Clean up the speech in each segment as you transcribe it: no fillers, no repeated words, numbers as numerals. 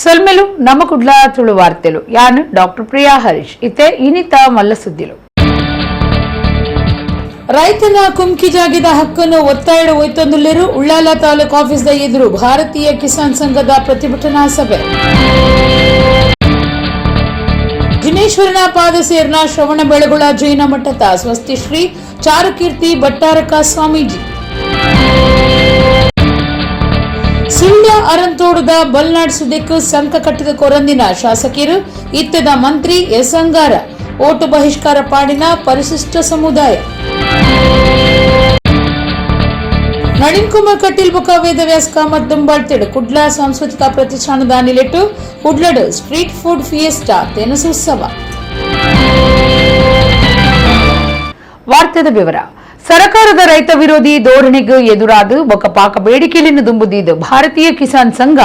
ಸೊಲ್ಮೆಲು ನಮ್ಮ ಕುಡ್ಲ ತುಳು ವಾರ್ತೆಲು ಯಾನು ಡಾಕ್ಟರ್ ಪ್ರಿಯಾ ಹರೀಶ್ ಇತ್ತೆ ಇನಿತ ಮಲ್ಲ ಸುದ್ದಿಲು. ರೈತನ ಕುಮ್ಕಿ ಜಾಗಿದ ಹಕ್ಕನ್ನು ಒತ್ತಾಯ ಒಯ್ತೊಂದುಲ್ಲೆರು. ಉಳ್ಳಾಲ ತಾಲೂಕು ಆಫೀಸ್ದ ಎದುರು ಭಾರತೀಯ ಕಿಸಾನ್ ಸಂಘದ ಪ್ರತಿಭಟನಾ ಸಭೆ. ಜಿನೇಶ್ವರನ ಪಾದ ಸೇರ್ನ ಶ್ರವಣ ಬೆಳಗುಳ ಜೈನ ಮಠದ ಸ್ವಸ್ತಿ ಶ್ರೀ ಚಾರುಕೀರ್ತಿ ಭಟ್ಟಾರಕ ಸ್ವಾಮೀಜಿ. ಸುಳ್ಯ ಅರಂತೋಡದ ಬಲ್ನಾಡ್ ಸುದೆಕ್ಕು ಸಂಕ ಕಟ್ಟಿದ ಕೊರಂದಿನ ಶಾಸಕರು ಇತ್ತದ ಮಂತ್ರಿ ಎಸ್ ಅಂಗಾರ. ಓಟು ಬಹಿಷ್ಕಾರ ಪಾಡಿನ ಪರಿಶಿಷ್ಟ ಸಮುದಾಯ. ನಳಿನ್ ಕುಮಾರ್ ಕಟೀಲ್ ಬೊಕ ವೇದವ್ಯಾಸ್ ಕಾಮತ್ ದುಂಬಾಳ್ತೇಡು ಕುಡ್ಲ ಸಾಂಸ್ಕೃತಿಕ ಪ್ರತಿಷ್ಠಾನದ ನಿಲೆಟ್ಟು ಕುಡ್ಲಡು street food fiesta ತೆನಸುತ್ಸವ. ವಾರ್ತೆದ ವಿವರ. ಸರಕಾರದ ರೈತ ವಿರೋಧಿ ಧೋರಣೆಗೆ ಎದುರಾದ ಬೊಕ ಪಾಕ ಬೇಡಿಕೆಯನ್ನು ದುಂಬುದಿದ್ದು ಭಾರತೀಯ ಕಿಸಾನ್ ಸಂಘ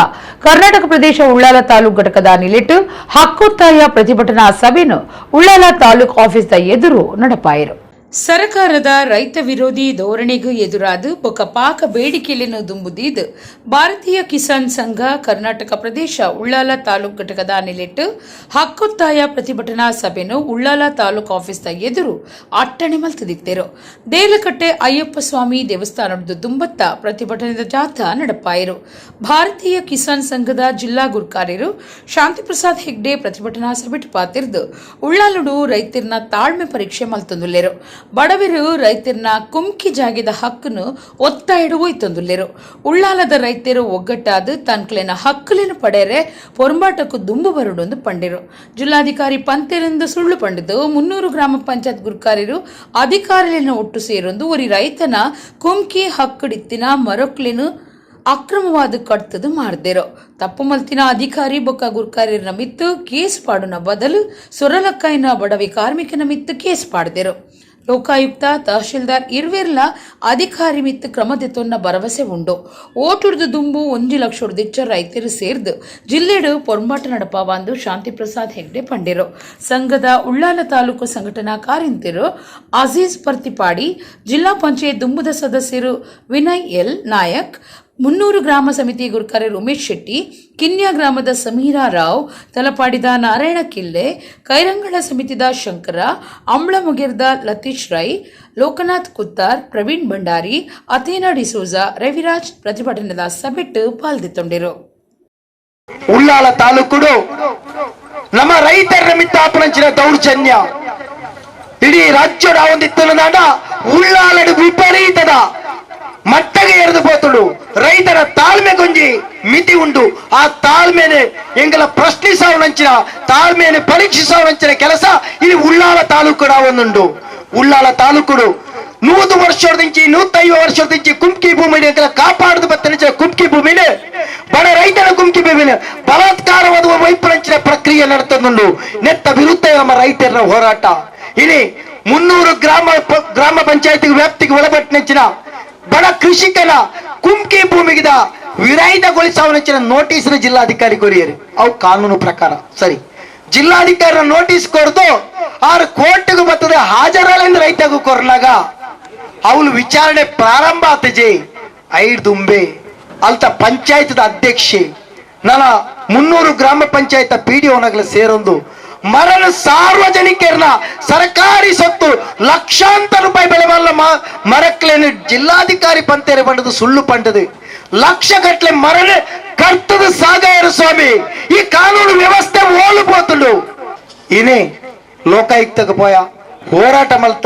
ಕರ್ನಾಟಕ ಪ್ರದೇಶ ಉಳ್ಳಾಲ ತಾಲೂಕು ಘಟಕದ ನಿಲೆಟ್ಟು ಹಕ್ಕೊತ್ತಾಯ ಪ್ರತಿಭಟನಾ ಸಭೆಯನ್ನು ಉಳ್ಳಾಲ ತಾಲೂಕು ಆಫೀಸ್ದ ಎದುರು ನಡಪಾಯರು. ಸರಕಾರದ ರೈತ ವಿರೋಧಿ ಧೋರಣೆಗೂ ಎದುರಾದ ಬೊಕ ಪಾಕ ಬೇಡಿಕೆಯನ್ನು ದುಂಬುದಿದ್ದು ಭಾರತೀಯ ಕಿಸಾನ್ ಸಂಘ ಕರ್ನಾಟಕ ಪ್ರದೇಶ ಉಳ್ಳಾಲ ತಾಲೂಕು ಘಟಕದ ನಿಲೆಟ್ಟು ಹಕ್ಕೊತ್ತಾಯ ಪ್ರತಿಭಟನಾ ಸಭೆಯನ್ನು ಉಳ್ಳಾಲ ತಾಲೂಕು ಆಫೀಸ್ದ ಎದುರು ಅಟ್ಟಣೆ ಮಲ್ತದಿತ್ತೆರು. ದೇಲಕಟ್ಟೆ ಅಯ್ಯಪ್ಪ ಸ್ವಾಮಿ ದೇವಸ್ಥಾನದ ದುಂಬತ್ತ ಪ್ರತಿಭಟನೆದ ಜಾಥಾ ನಡಪಾಯರು. ಭಾರತೀಯ ಕಿಸಾನ್ ಸಂಘದ ಜಿಲ್ಲಾ ಗುರ್ಕಾರ್ಯರು ಶಾಂತಿಪ್ರಸಾದ್ ಹೆಗ್ಡೆ ಪ್ರತಿಭಟನಾ ಸಭೆಟ್ ಪಾತಿರ್ದು ಉಳ್ಳಾಲುಡು ರೈತರ್ನ ತಾಳ್ಮೆ ಪರೀಕ್ಷೆ ಮಲ್ತೊಂದುಲ್ಲೆರು. ಬಡವರು ರೈತರ್ನ ಕುಮ್ಕಿ ಜಾಗಿದ ಹಕ್ಕನ್ನು ಒತ್ತಾಯಿಡು ಒಯ್ತೊಂದುಲ್ಲೆರು. ಉಳ್ಳಾಲದ ರೈತರು ಒಗ್ಗಟ್ಟಾದ ತನ್ಕಲೆನ ಹಕ್ಕುಲೆನು ಪಡೆಯರೆ ಪೊರಂಬಾಟಕ್ಕೂ ದುಂಬು ಬರುಡೊಂದು ಪಂಡಿರು. ಜಿಲ್ಲಾಧಿಕಾರಿ ಪಂತೆರೆಂದು ಸುಳ್ಳು ಪಂಡಿದು 300 ಗ್ರಾಮ ಪಂಚಾಯತ್ ಗುರ್ಕಾರ್ಯರು ಅಧಿಕಾರಿಗಳನ್ನು ಒಟ್ಟು ಸೇರೊಂದು ಒರಿ ರೈತನ ಕುಮ್ಕಿ ಹಕ್ಕುಡಿತ್ತಿನ ಮರಕ್ಲೆನು ಅಕ್ರಮವಾದ ಕಟ್ತದು ಮಾಡ್ದೇರೋ. ತಪ್ಪು ಮಲ್ತಿನ ಅಧಿಕಾರಿ ಬೊಕ್ಕ ಗುರ್ಕಾರ್ಯರ ಮಿತ್ತು ಕೇಸ್ ಪಾಡುನ ಬದಲು ಸೊರಲಕ್ಕಾಯಿನ ಬಡವಿ ಕಾರ್ಮಿಕನ ಮಿತ್ತು ಕೇಸ್ ಪಾಡ್ದೆರು. ಲೋಕಾಯುಕ್ತ ತಹಶೀಲ್ದಾರ್ ಇರ್ವೆರ್ಲ ಅಧಿಕಾರಿ ಮಿತ್ತು ಕ್ರಮ ದೆತೊನ್ನ ಭರವಸೆ ಉಂಡು. ಓಟುಡ್ದು ದುಂಬು 1 ಲಕ್ಷ ರೈತರು ಸೇರ್ದು ಜಿಲ್ಲೆಡು ಪೊರ್ಂಬಾಟ ನಡಪವಾಂದು ಶಾಂತಿಪ್ರಸಾದ್ ಹೆಗ್ಡೆ ಪಂಡಿರು. ಸಂಘದ ಉಳ್ಳಾಲ ತಾಲೂಕು ಸಂಘಟನಾ ಕಾರ್ಯಂತೆರು ಅಜೀಜ್ ಪರ್ತಿಪಾಡಿ, ಜಿಲ್ಲಾ ಪಂಚಾಯತ್ ದುಂಬುದ ಸದಸ್ಯರು ವಿನಯ್ ಎಲ್ ನಾಯಕ್, 300 ಗ್ರಾಮ ಸಮಿತಿ ಗುರುಕಾರ್ಯರು ಉಮೇಶ್ ಶೆಟ್ಟಿ, ಕಿನ್ಯಾ ಗ್ರಾಮದ ಸಮೀರಾ ರಾವ್, ತಲಪಾಡಿದ ನಾರಾಯಣ ಕಿಲ್ಲೆ, ಕೈರಂಗಳ ಸಮಿತಿದ ಶಂಕರ, ಅಂಬ್ಳಮೊಗೆರ್ದ ಲತೀಶ್ ರೈ, ಲೋಕನಾಥ್ ಕುತ್ತಾರ್, ಪ್ರವೀಣ್ ಭಂಡಾರಿ, ಅಥೇನಾ ಡಿಸೋಜಾ, ರವಿರಾಜ್ ಪ್ರತಿಭಟನೆದ ಸಭೆಟ್ಟು ಪಾಲ್ದಿತ್ತೊಂಡಿರು. ಉಳ್ಳಾಲ ತಾಲೂಕುಡು ನಮ್ಮ ರೈತರ ಮಿತ್ತಾಪನಂಚಿನ ದೌರ್ಜನ್ಯ ಇಡೀ ರಾಜ್ಯದ ಒಂದಿತ್ತನಾಡ ಉಳ್ಳಾಲಡು ವಿಪರೀತದ ಮಟ್ಟಗೆ ಎರೆದು ಪೋತುಡು. ರೈತರ ತಾಳ್ಮೆ ಗೊಂಜಿ ಮಿತಿ ಉಂಡು. ಆ ತಾಳ್ಮೆನೆ ಎಂಗಲ ಪ್ರಶ್ನಿಸವನಂಚಿನ ತಾಳ್ಮೆನೆ ಪರೀಕ್ಷಿಸವನಂಚಿನ ಕೆಲಸ ಇಲ್ಲಿ ಉಳ್ಳಾಲ ತಾಲೂಕು ಒಂದುಂಡು. ಉಳ್ಳಾಲ ತಾಲೂಕುಡು 100 ವರ್ಷದಿಂಚಿ 150 ವರ್ಷದಿಂಚಿ ಕುಮ್ಕಿ ಭೂಮಿ ಎಂಕಲ ಕಾಪಾಡದು ಬತ್ತನಿಂಚಿನ ಕುಮ್ಕಿ ಭೂಮಿನೇ ಬಡ ರೈತರ ಕುಮ್ಕಿ ಭೂಮಿನ ಬಲಾತ್ಕಾರವಾದ ವೈಪರಂಚಿನ ಪ್ರಕ್ರಿಯೆ ನಡೆತದುಂಡು. ನೆತ್ತ ವಿರುದ್ಧ ನಮ್ಮ ರೈತರ ಹೋರಾಟ. ಇಲ್ಲಿ 300 ಗ್ರಾಮ ಗ್ರಾಮ ಪಂಚಾಯತಿ ವ್ಯಾಪ್ತಿಗೆ ಒಳಪಟ್ಟಿನ ಬಡ ಕೃಷಿಕನ ಕುಮ್ಕಿ ಭೂಮಿಗಿದ ವಿರಾಯಿತಗೊಳಿಸವನಂಚಿನ ನೋಟಿಸ್ ಜಿಲ್ಲಾಧಿಕಾರಿ ಕೊರಿಯರು. ಅವು ಕಾನೂನು ಪ್ರಕಾರ ಸರಿ. ಜಿಲ್ಲಾಧಿಕಾರಿ ನೋಟಿಸ್ ಕೊರ್ದು ಆರು ಕೋರ್ಟ್ಗೆ ಬರ್ತದೆ ಹಾಜರಲೆಂದು ರೈತಗೂ ಕೊರ್ನಾಗ ಅವಳು ವಿಚಾರಣೆ ಪ್ರಾರಂಭ ಆತಜೆ ಐದುಂಬೆ ಅಲ್ತ ಪಂಚಾಯತ್ದ ಅಧ್ಯಕ್ಷೆ ನನ್ನ 300 ಗ್ರಾಮ ಪಂಚಾಯತ್ ಪಿ ಡಿ ಒನಗಲ ಸೇರೊಂದು ಮರಣ ಸಾರ್ವಜನಿಕರನ್ನ ಸರ್ಕಾರಿ ಸೊತ್ತು ಲಕ್ಷಾಂತರ ರೂಪಾಯಿ ಬೆಲೆ ಬಲ್ಲ ಮರಕ್ಲೇನು ಜಿಲ್ಲಾಧಿಕಾರಿ ಪಂತೇರೆ ಪಂಡದು ಸುಳ್ಳು ಪಂಡದು ಲಕ್ಷ ಗಟ್ಟಲೆ ಮರಣ ಕರ್ತದ ಸಾಗಾಯರು ಸ್ವಾಮಿ. ಈ ಕಾನೂನು ವ್ಯವಸ್ಥೆ ಓಲು ಪೋತುಂಡು. ಇನಿ ಲೋಕಾಯುಕ್ತಕ್ಕೆ ಪೋಯ ಹೋರಾಟ ಮಲ್ತ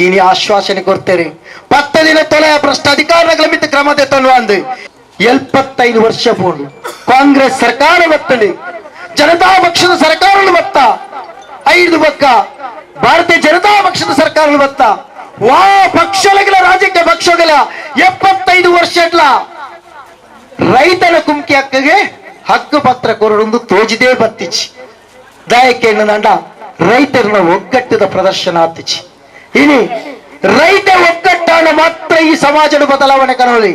ಇನಿ ಆಶ್ವಾಸನೆ ಕೊಡ್ತೇನೆ 10 ದಿನ ತೊಲೆ ಭ್ರಷ್ಟ ಅಧಿಕಾರಿಗಳ ಮಿತ್ತ ಕ್ರಮ ತೆತ್ತೊಂಡು ಅಂದು 75 ವರ್ಷ ಪೋಂಡು ಕಾಂಗ್ರೆಸ್ ಸರ್ಕಾರ ಬತ್ತಂಡು, ಜನತಾ ಪಕ್ಷದ ಸರ್ಕಾರ ಬತ್ತ, 5 ಪಕ್ಕ ಭಾರತೀಯ ಜನತಾ ಪಕ್ಷದ ಸರ್ಕಾರ ಬತ್ತ, ವಾ ಪಕ್ಷಗಳ ರಾಜಕೀಯ ಪಕ್ಷಗಳ 75 ವರ್ಷ ರೈತನ ಕುಮ್ಕಿ ಹಕ್ಕಿಗೆ ಹಕ್ಕು ಪತ್ರ ಕೊರಡೊಂದು ತೋಜಿದೇ ಬತ್ತಿಚಿ. ದಾಯಕ್ಕೆ ನಂಡ ರೈತರನ್ನ ಒಗ್ಗಟ್ಟದ ಪ್ರದರ್ಶನ ಆತಿಚಿ. ಇನಿ ರೈತ ಒಗ್ಗಟ್ಟಾನ ಮಾತ್ರ ಈ ಸಮಾಜದ ಬದಲಾವಣೆ ಕಾಣಲಿ.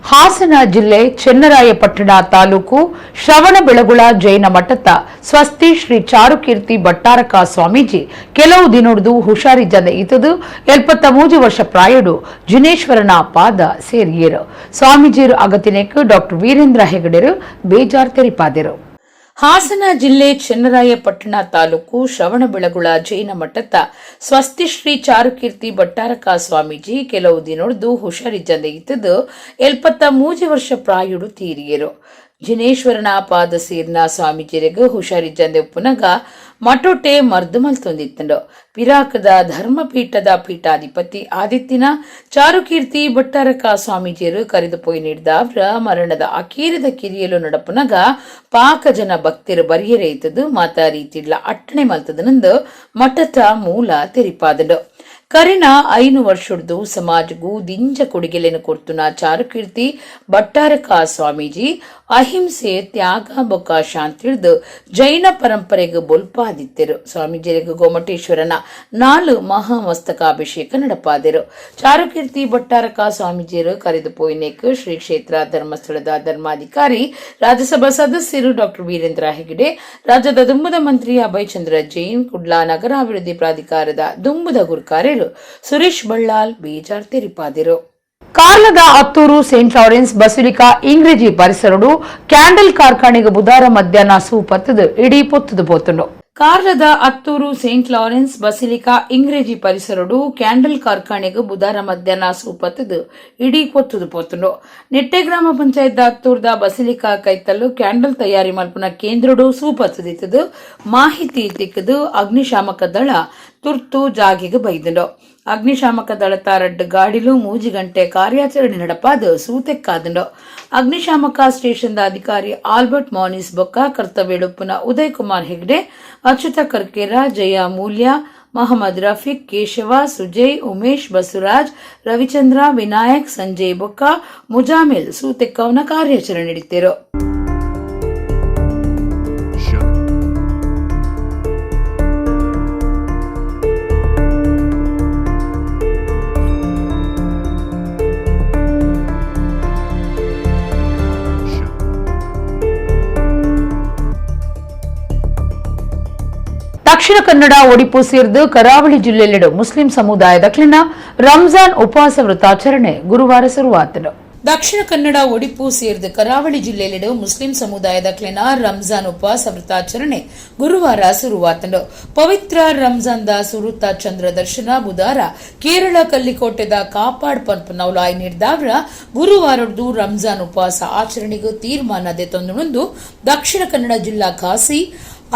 ಹಾಸನ ಜಿಲ್ಲೆ ಚೆನ್ನರಾಯಪಟ್ಟಣ ತಾಲೂಕು ಶ್ರವಣಬೆಳಗುಳ ಜೈನ ಮಠದ ಸ್ವಸ್ತಿ ಶ್ರೀ ಚಾರುಕೀರ್ತಿ ಭಟ್ಟಾರಕ ಸ್ವಾಮೀಜಿ ಕೆಲವು ದಿನೊಡ್ದು ಹುಷಾರಿಜ್ಜಂದೆ ಇತದು 73 ವರ್ಷ ಪ್ರಾಯಡು ಜಿನೇಶ್ವರನ ಪಾದ ಸೇರಿಯರು. ಸ್ವಾಮೀಜಿಯರು ಅಗತಿನೇಕ್ ಡಾಕ್ಟರ್ ವೀರೇಂದ್ರ ಹೆಗಡೆರು ಬೇಜಾರ್ ತೆರಿಪಾದರು. Hassan ಜಿಲ್ಲೆ ಚನ್ನರಾಯಪಟ್ಟಣ ತಾಲೂಕು ಶ್ರವಣಬೆಳಗುಳ ಜೈನ ಮಠದ ಸ್ವಸ್ತಿ ಶ್ರೀ ಚಾರುಕೀರ್ತಿ ಭಟ್ಟಾರಕ ಸ್ವಾಮೀಜಿ ಕೆಲವು ದಿನೊಡ್ದು ಹುಷಾರಿಜ್ಜಂದೆ ಇತ್ತದು 73 ವರ್ಷ ಪ್ರಾಯುಡು ತೀರಿಯರು. ಜಿನೇಶ್ವರನ ಪಾದ ಸೇರ್ನ ಸ್ವಾಮೀಜಿರೆಗ್ ಹುಷಾರಿಜ್ಜಂದೆ ಉಪ್ಪುನಗ ಮಠೊಟೆ ಮರ್ದು ಮಲ್ತೊಂದಿತ್ತಂಡು. ಪಿರಾಕದ ಧರ್ಮಪೀಠದ ಪೀಠಾಧಿಪತಿ ಆದಿತ್ಯನ ಚಾರುಕೀರ್ತಿ ಭಟ್ಟಾರಕ ಸ್ವಾಮೀಜಿಯರು ಕರೆದು ಪೋಯಿ ನೀಡಿದ ಅವರ ಮರಣದ ಅಕೀರದ ಕಿರಿಯಲು ನಡಪುನಗ ಪಾಕ ಜನ ಭಕ್ತರು ಬರಿಯರೆ ಇತ್ತದು ಮಾತಾ ರೀತಿಡ್ಲ ಅಟ್ಟಣೆ ಮಲ್ತದನಂದು ಮಠದ ಮೂಲ ತೆರಿಪಾದಂಡು. ಕರಿನ 5 ವರ್ಷಡ್ದು ಸಮಾಜಗೂ ದಿಂಜ ಕೊಡುಗೆಲೆನು ಕೊರ್ತುನ ಚಾರುಕೀರ್ತಿ ಭಟ್ಟಾರಕ ಸ್ವಾಮೀಜಿ ಅಹಿಂಸೆ, ತ್ಯಾಗ ಬೊಕ್ಕ ಶಾಂತಿಡ್ದು ಜೈನ ಪರಂಪರೆಗೆ ಬೊಲ್ಪಾದಿತ್ತೆರು. ಸ್ವಾಮೀಜಿಯರಿಗೆ ಗೊಮ್ಮಟೇಶ್ವರನ 4 ಮಹಾಮಸ್ತಕಾಭಿಷೇಕ ನಡಪಾದರು. ಚಾರುಕೀರ್ತಿ ಭಟ್ಟಾರಕ ಸ್ವಾಮೀಜಿಯರು ಕರೆದು ಪೋಯಿನೇಕ್ ಶ್ರೀ ಕ್ಷೇತ್ರ ಧರ್ಮಸ್ಥಳದ ಧರ್ಮಾಧಿಕಾರಿ, ರಾಜ್ಯಸಭಾ ಸದಸ್ಯರು ಡಾಕ್ಟರ್ ವೀರೇಂದ್ರ ಹೆಗಡೆ, ರಾಜ್ಯದ ದುಂಬುದ ಮಂತ್ರಿ ಅಭಯ್ ಚಂದ್ರ ಜೈನ್, ಕುಡ್ಲಾ ನಗರಾಭಿವೃದ್ಧಿ ಪ್ರಾಧಿಕಾರದ ದುಂಬುದ ಗುರ್ಕಾರ್ಯರು ಸುರೇಶ್ ಬಳ್ಳಾಲ್ ಬೇಜಾರ್ ತೆರಿಪಾದಿರು. ಕಾರ್ಲದ ಅತ್ತೂರು Saint Lawrence basilica ಇಂಗ್ರೇಜಿ ಪರಿಸರಡು ಕ್ಯಾಂಡಲ್ ಕಾರ್ಖಾನೆಗೆ ಬುಧಾರ ಮಧ್ಯಾಹ್ನ ಸೂಪತ್ತದು ಇಡೀ ಪೊತ್ತದು ಪೋತುಂಡು. ಕಾರ್ಲದ ಅತ್ತೂರು Saint Lawrence basilica ಇಂಗ್ರೇಜಿ ಪರಿಸರಡು ಕ್ಯಾಂಡಲ್ ಕಾರ್ಖಾನೆಗೆ ಬುಧಾರ ಮಧ್ಯಾಹ್ನ ಸೂಪತ್ತದು ಇಡೀ ಪೊತ್ತದು ಪೋತುಂಡು. ನಿಟ್ಟೆ ಗ್ರಾಮ ಪಂಚಾಯತ್ ಅತ್ತೂರ್ದ ಬಸಿಲಿಕಾ ಕೈತಲ್ಲು ಕ್ಯಾಂಡಲ್ ತಯಾರಿ ಮಲ್ಪುನ ಕೇಂದ್ರಡು ಸೂಪತ್ತದಿತ್ತದು ಮಾಹಿತಿ ತಿಕ್ಕದು ಅಗ್ನಿಶಾಮಕ ದಳ ತುರ್ತು ಜಾಗೆಗೆ ಬೈದುಂಡು. ಅಗ್ನಿಶಾಮಕ ದಳತ ರಡ್ಡು ಗಾಡಿಲು 3 ಗಂಟೆ ಕಾರ್ಯಾಚರಣೆ ನಡಪಾದ ಸೂತೆಕ್ಕಾದಂಡು. ಅಗ್ನಿಶಾಮಕ ಸ್ಟೇಷನ್ದ ಅಧಿಕಾರಿ ಆಲ್ಬರ್ಟ್ ಮಾನಿಸ್ ಬೊಕ್ಕ ಕರ್ತವ್ಯಡುಪ್ಪುನ ಉದಯ್ ಕುಮಾರ್ ಹೆಗ್ಡೆ, ಅಚ್ಯುತ ಕರ್ಕೇರ, ಜಯ ಮೂಲ್ಯ, ಮಹಮ್ಮದ್ ರಫೀಕ್, ಕೇಶವ, ಸುಜಯ್, ಉಮೇಶ್, ಬಸವರಾಜ್, ರವಿಚಂದ್ರ, ವಿನಾಯಕ್, ಸಂಜಯ್ ಬೊಕ್ಕ ಮುಜಾಮಿಲ್ ಸೂತೆಕ್ಕವನ ಕಾರ್ಯಾಚರಣೆ ನಡೆತಿರು. ದಕ್ಷಿಣ ಕನ್ನಡ ಒಡಿಪು ಸೇರಿದು ಕರಾವಳಿ ಜಿಲ್ಲೆಯಲ್ಲಿಡು ಮುಸ್ಲಿಂ ಸಮುದಾಯದ ಕ್ಲಿನ ರಂಜಾನ್ ಉಪವಾಸ ವ್ರತಾಚರಣೆ ಗುರುವಾರ ಶುರುವಾತನು. ದಕ್ಷಿಣ ಕನ್ನಡ ಒಡಿಪು ಸೇರಿದ ಕರಾವಳಿ ಜಿಲ್ಲೆಯಲ್ಲಿಡು ಮುಸ್ಲಿಂ ಸಮುದಾಯದ ಕ್ಲಿನ ರಂಜಾನ್ ಉಪವಾಸ ವ್ರತಾಚರಣೆ ಗುರುವಾರ ಶುರುವಾತನು. ಪವಿತ್ರ ರಂಜಾನ್ the ಸುರುತ ಚಂದ್ರ ದರ್ಶನ ಬುಧಾರ ಕೇರಳ ಕಲ್ಲಿಕೋಟೆದ ಕಾಪಾಡ್ ಪನ್ಪುನೌಲಾಯ್ ನೀಡಿದವರ ಗುರುವಾರದ್ದು ರಂಜಾನ್ ಉಪವಾಸ ಆಚರಣೆಗೂ ತೀರ್ಮಾನ ದೆತೊಂದು ದಕ್ಷಿಣ ಕನ್ನಡ ಜಿಲ್ಲಾ ಖಾಸಿ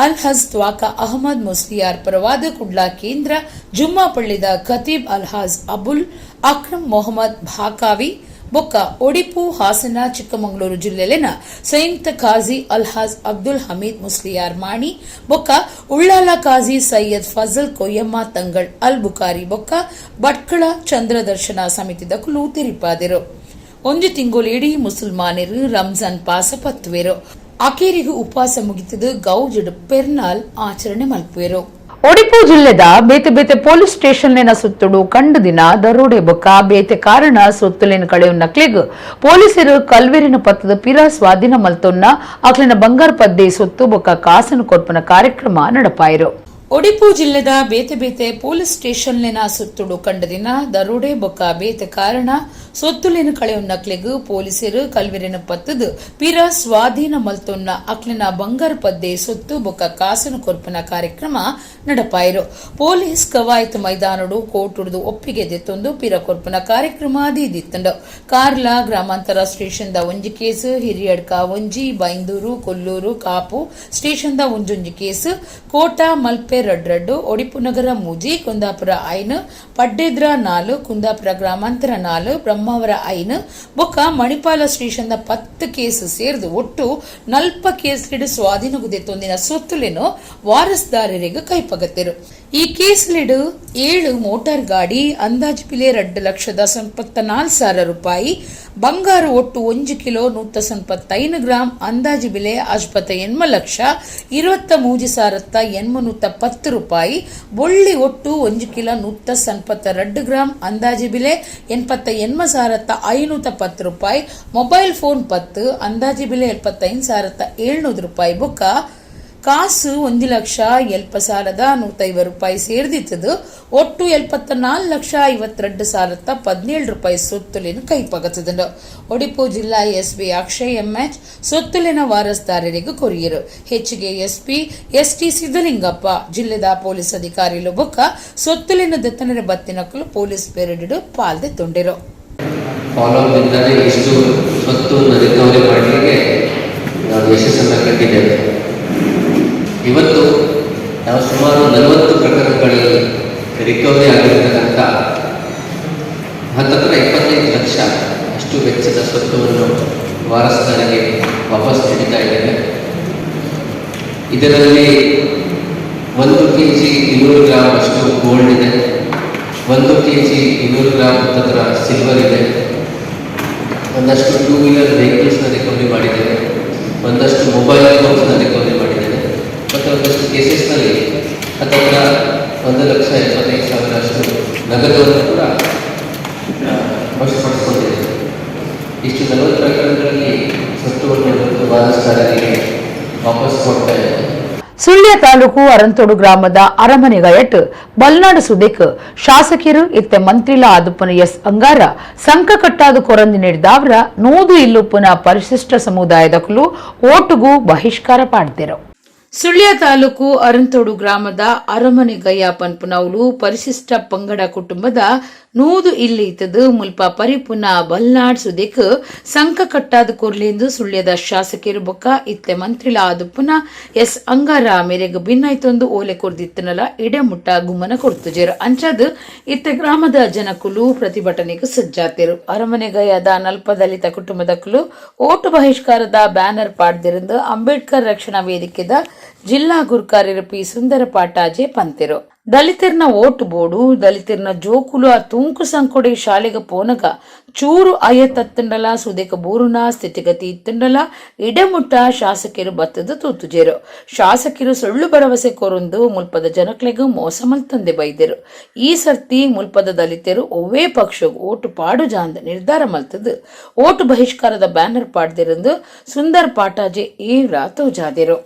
ಅಲ್ ಹಜ್ ತ್ವಾಕ ಅಹಮದ್ ಮುಸ್ಲಿಯಾರ್ ಪರವಾದ ಕುಡ್ಲಾ ಕೇಂದ್ರ ಜುಮ್ಮಾ ಪಳ್ಳಿದ ಖತೀಬ್ ಅಲ್ ಹಾಜ್ ಅಬುಲ್ ಅಕ್ರಮ್ ಮೊಹಮ್ಮದ್ ಭಾಕಾವಿ ಬೊಕ್ಕ ಒಡಿಪು, ಹಾಸನ, ಚಿಕ್ಕಮಗಳೂರು ಜಿಲ್ಲೆಲಿನ ಸಂಯುಕ್ತ ಖಾಜಿ ಅಲ್ಹಾಜ್ ಅಬ್ದುಲ್ ಹಮೀದ್ ಮುಸ್ಲಿಯಾರ್ ಮಾಣಿ ಬೊಕ್ಕ ಉಳ್ಳಾಲ ಖಾಜಿ ಸೈಯದ್ ಫಜಲ್ ಕೊಯ್ಯಮ್ಮ ತಂಗಳ್ ಅಲ್ ಬುಖಾರಿ ಬೊಕ್ಕ ಭಟ್ಕಳ ಚಂದ್ರದರ್ಶನ ಸಮಿತಿದ ಕುಲು ತೆರಿಪಾದಿರು. ಒಂಜಿ ತಿಂಗೊಲು ಇಡೀ ಮುಸಲ್ಮಾನರು ರಂಜಾನ್ ಪಾಸ ಪತ್ತುವೆರು. ಅಕೇರಿಗು ಉಪವಾಸ ಮುಗಿತದು ಗೌಜಡ್ ಪೆರ್ನಾಲ್ ಆಚರಣೆ ಮಲ್ಪುವೆರು. ಒಡಿಪು ಜಿಲ್ಲೆದ ಬೇತೆ ಬೇತೆ ಪೊಲೀಸ್ ಸ್ಟೇಷನ್ಲಿನ ಸುತ್ತುಡು ಕಂಡು ದಿನ ದರೋಡೆ ಬೊಕ್ಕ ಬೇತೆ ಕಾರಣ ಸೊತ್ತುಲಿನ ಕಳೆಯು ನಕ್ಲಿಗ್ ಪೊಲೀಸರು ಕಲ್ವೇರಿನ ಪತ್ತದ ಪಿರ ಸ್ವಾಧೀನ ಮಲ್ತೊನ್ನ ಅಕ್ಲಿನ ಬಂಗಾರ ಪದ್ದೆ ಸೊತ್ತು ಬೊಕ್ಕ ಕಾಸನು ಕೊರ್ಪನ ಕಾರ್ಯಕ್ರಮ ನಡಪಾಯಿರು. ಒಡಿಪು ಜಿಲ್ಲೆದ ಬೇತೆ ಬೇತೆ ಪೊಲೀಸ್ ಸ್ಟೇಷನ್ಲಿನ ಸುತ್ತುಡು ಕಂಡದಿನ ದರೋಡೆ ಬೊಕ್ಕ ಬೇತೆ ಕಾರಣ ಸೊತ್ತುಲಿನ ಕಳೆಯು ನಕ್ಲಿಗ್ ಪೊಲೀಸರು ಕಲ್ವೆರಿನ ಪತ್ತದು ಪಿರ ಸ್ವಾಧೀನ ಮಲ್ತೊನ್ನ ಅಕ್ಲಿನ ಬಂಗಾರ ಪದ್ದೆ ಸೊತ್ತು ಬೊಕ್ಕ ಕಾಸನು ಕೊರ್ಪನ ಕಾರ್ಯಕ್ರಮ ನಡಪಾಯಿರು. ಪೊಲೀಸ್ ಕವಾಯತ್ ಮೈದಾನಡು ಕೋಟುಡ್ದು ಒಪ್ಪಿಗೆ ದೆತ್ತೊಂದು ಪಿರ ಕೊರ್ಪನ ಕಾರ್ಯಕ್ರಮ ದೀದಿತ್ತಂಡು. ಕಾರ್ಲ ಗ್ರಾಮಾಂತರ ಸ್ಟೇಷನ್ the ಒಂಜಿ ಕೇಸ್, ಹಿರಿಯಡ್ಕ ಒಂಜಿ, ಬೈಂದೂರು, ಕೊಲ್ಲೂರು, ಕಾಪು ಸ್ಟೇಷನ್ the ಒಂಜೊಂಜಿ case, Kota, Malpe ರಡ್ರಡ್ಡು, ಒಡಿಪು ನಗರ 3, ಕುಂದಾಪುರ 5, ಪಡ್ಡೆದ್ರ 4, ಕುಂದಾಪುರ ಗ್ರಾಮಾಂತರ 4, ಬ್ರಹ್ಮಾವರ 5 ಬೊಕ್ಕ ಮಣಿಪಾಲ ಸ್ಟೇಷನ್ the 10 case ಸೇರ್ದು ಒಟ್ಟು 40 ಕೇಸ್ಲಿಡು ಸ್ವಾಧೀನಗುದೆತ್ತೊಂದಿನ ಸೊತ್ತುಲೇನು ವಾರಸ್ದಾರರಿಗೆ ಕೈಪಗತ್ತಿರು. ಈ ಕೇಸ್ಲಿಡು 7 ಮೋಟಾರ್ ಗಾಡಿ ಅಂದಾಜು ಪಿಲೆ 2,74,000 ರೂಪಾಯಿ, ಬಂಗಾರ ಒಟ್ಟು 1 ಕಿಲೋ 175 ಗ್ರಾಂ ಅಂದಾಜು ಬೆಲೆ 58,23,810 ರೂಪಾಯಿ, ಬೊಳ್ಳಿ ಒಟ್ಟು 1 ಕಿಲೋ 172 ಗ್ರಾಂ ಅಂದಾಜು ಬೆಲೆ 88,510 ರೂಪಾಯಿ, ಮೊಬೈಲ್ ಫೋನ್ 10 ಅಂದಾಜು ಬೆಲೆ 75,700 ರೂಪಾಯಿ ಬೊಕ್ಕ ಕಾಸು 1,07,150 ರೂಪಾಯಿ ಸೇರ್ದಿತ್ತದು ಒಟ್ಟು 74,52,017 ರೂಪಾಯಿ ಸೊತ್ತುಲಿನ ಕೈಪಗತದನು. ಒಡಿಪು ಜಿಲ್ಲಾ ಎಸ್ಪಿ ಅಕ್ಷಯ್ ಎಂಎಚ್ ಸೊತ್ತುಲಿನ ವಾರಸ್ದಾರರಿಗೆ ಕೊರಿಯರು. ಹೆಚ್ಚಿಗೆ SP ST Siddalingappa, ಜಿಲ್ಲೆದ ಪೊಲೀಸ್ ಅಧಿಕಾರಿಲು ಬೊಕ್ಕ ಸೊತ್ತುಲಿನ ದತ್ತನರ ಬತ್ತಿನಕಲು ಪೊಲೀಸ್ ಪೆರಡಿಡು ಪಾಲ್ದೆ ತೊಂಡಿರು. ಫಾಲೋಅಪ್ದಿಂದಲೇ ಇಷ್ಟು ಸ್ವತ್ತನ್ನು ರಿಕವರಿ ಮಾಡಲಿಕ್ಕೆ ನಾವು ಯಶಸ್ಸನ್ನು ಕಂಡಿದ್ದೇವೆ. ಇವತ್ತು ನಾವು ಸುಮಾರು 40 ಪ್ರಕರಣಗಳಲ್ಲಿ ರಿಕವರಿ ಆಗಿರ್ತಕ್ಕಂಥ ಹತ್ತತ್ರ 25 ಲಕ್ಷ ಅಷ್ಟು ವೆಚ್ಚದ ಸ್ವತ್ತನ್ನು ವಾರಸುದಾರರಿಗೆ ವಾಪಸ್ ನೀಡುತ್ತಾ ಇದ್ದೇವೆ. ಇದರಲ್ಲಿ 1 ಕೆಜಿ 200 ಗ್ರಾಮ್ ಅಷ್ಟು ಗೋಲ್ಡ್ ಇದೆ. 1 ಕೆಜಿ 200 ಗ್ರಾಮ್ ಹತ್ತತ್ರ ಸಿಲ್ವರ್ ಇದೆ. ಒಂದಷ್ಟು ಟೂ ವೀಲರ್ ವೆಹಿಕಲ್ಸ್ನ ರಿಕವರಿ ಮಾಡಿದ್ದೇವೆ. ಒಂದಷ್ಟು ಮೊಬೈಲ್ ಫೋನ್ಸ್ನ ರಿಕವರಿ ಮಾಡಿದ್ದೇವೆ. ಮತ್ತು ಒಂದಷ್ಟು ಕೇಸಸ್ನಲ್ಲಿ ಹತ್ತತ್ರ 1,75,000 ಅಷ್ಟು ನಗದನ್ನು ಕೂಡ ವಶಪಡಿಸಿಕೊಂಡಿದ್ದೇವೆ. ಇಷ್ಟು 40 ಪ್ರಕರಣಗಳಲ್ಲಿ ಸ್ವತ್ತುವನ್ನು ಇವತ್ತು ವಾರಸುದಾರರಿಗೆ ವಾಪಸ್ ಕೊಡ್ತಾ ಇದ್ದೇವೆ. ಸುಳ್ಯ ತಾಲೂಕು ಅರಂತೋಡು ಗ್ರಾಮದ ಅರಮನೆಗಯಟ್ ಬಲ್ನಾಡು ಸುದೇಕ್ ಶಾಸಕರು ಇತ್ತೆ ಮಂತ್ರಿಲ ಆದುಪ್ಪನ ಎಸ್ ಅಂಗಾರ ಸಂಕ ಕಟ್ಟಾದ ಕೊರಂದಿ ನೀಡಿದಾವ್ರ 100 ಇಲ್ಲುಪ್ಪನ ಪರಿಶಿಷ್ಟ ಸಮುದಾಯದಕಲು ಓಟುಗೂ ಬಹಿಷ್ಕಾರ ಪಾಡ್ದಿರು. ಸುಳ್ಯ ತಾಲೂಕು ಅರಂತೋಡು ಗ್ರಾಮದ ಅರಮನೆ ಗಯ್ಯ ಪನ್ಪುನವುಲು ಪರಿಶಿಷ್ಟ ಪಂಗಡ ಕುಟುಂಬದ 100 ಇಲ್ಲಿ ಇತ್ತದು ಮುಲ್ಪ ಪರಿಪುನ ಬಲ್ನಾಡ್ ಸುದೇಕ್ ಸಂಕ ಕಟ್ಟಾದ ಕೊರ್ಲೆಂದು ಸುಳ್ಯದ ಶಾಸಕರು ಬೊಕ್ಕ ಇತ್ತೆ ಮಂತ್ರಿಲ ಆದುಪ್ಪುನ ಎಸ್ ಅಂಗಾರ ಮೇರೆಗ್ ಭಿನ್ನಾಯ್ತೊಂದು ಓಲೆ ಕೊರ್ದಿತ್ತನಲ ಇಡೆ ಮುಟ್ಟ ಗುಮ್ಮನ ಕೊರ್ತುಜೇರು. ಅಂಚಾದ್ ಇತ್ತೆ ಗ್ರಾಮದ ಜನಕುಲು ಪ್ರತಿಭಟನೆಗೆ ಸಜ್ಜಾತಿರು. ಅರಮನೆ ಗಯ್ಯದ ನಲ್ಪ ದಲಿತ ಕುಟುಂಬದಕುಲು ಓಟು ಬಹಿಷ್ಕಾರದ ಬ್ಯಾನರ್ ಪಾಡ್ದಿರಂದು ಅಂಬೇಡ್ಕರ್ ರಕ್ಷಣಾ ವೇದಿಕೆದ ಜಿಲ್ಲಾ ಗುರ್ಕಾರ್ಯರು ಪಿ ಸುಂದರ ಪಾಟಾಜೆ ಪಂತೆರು. ದಲಿತರ್ನ ಓಟು ಬೋಡು, ದಲಿತರ್ನ ಜೋಕುಲು ಆ ತೂಂಕು ಸಂಕೊಡಿ ಶಾಲೆಗೆ ಪೋನಗ ಚೂರು ಅಯ ತತ್ತಂಡಲ, ಸುದೇಕ ಬೂರುನ ಸ್ಥಿತಿಗತಿ ಇತ್ತಂಡಲ ಇಡಮುಟ್ಟ ಶಾಸಕರು ಬತ್ತದ ತೂತುಜೇರು. ಶಾಸಕರು ಸೊಳ್ಳು ಭರವಸೆ ಕೊರೊಂದು ಮುಲ್ಪದ ಜನಕ್ಲೆಗ್ ಮೋಸ ಮಲ್ತಂದೆ ಬೈದರು. ಈ ಸರ್ತಿ ಮುಲ್ಪದ ದಲಿತರು ಒವ್ವೇ ಪಕ್ಷ ಓಟು ಪಾಡು ಜಾಂದ್ ನಿರ್ಧಾರ ಮಲ್ತದು ಓಟು ಬಹಿಷ್ಕಾರದ ಬ್ಯಾನರ್ ಪಾಡ್ದಿರಂದು ಸುಂದರ್ ಪಾಟಾಜೆ ಏವ್ರ ತೋಜಾದಿರು.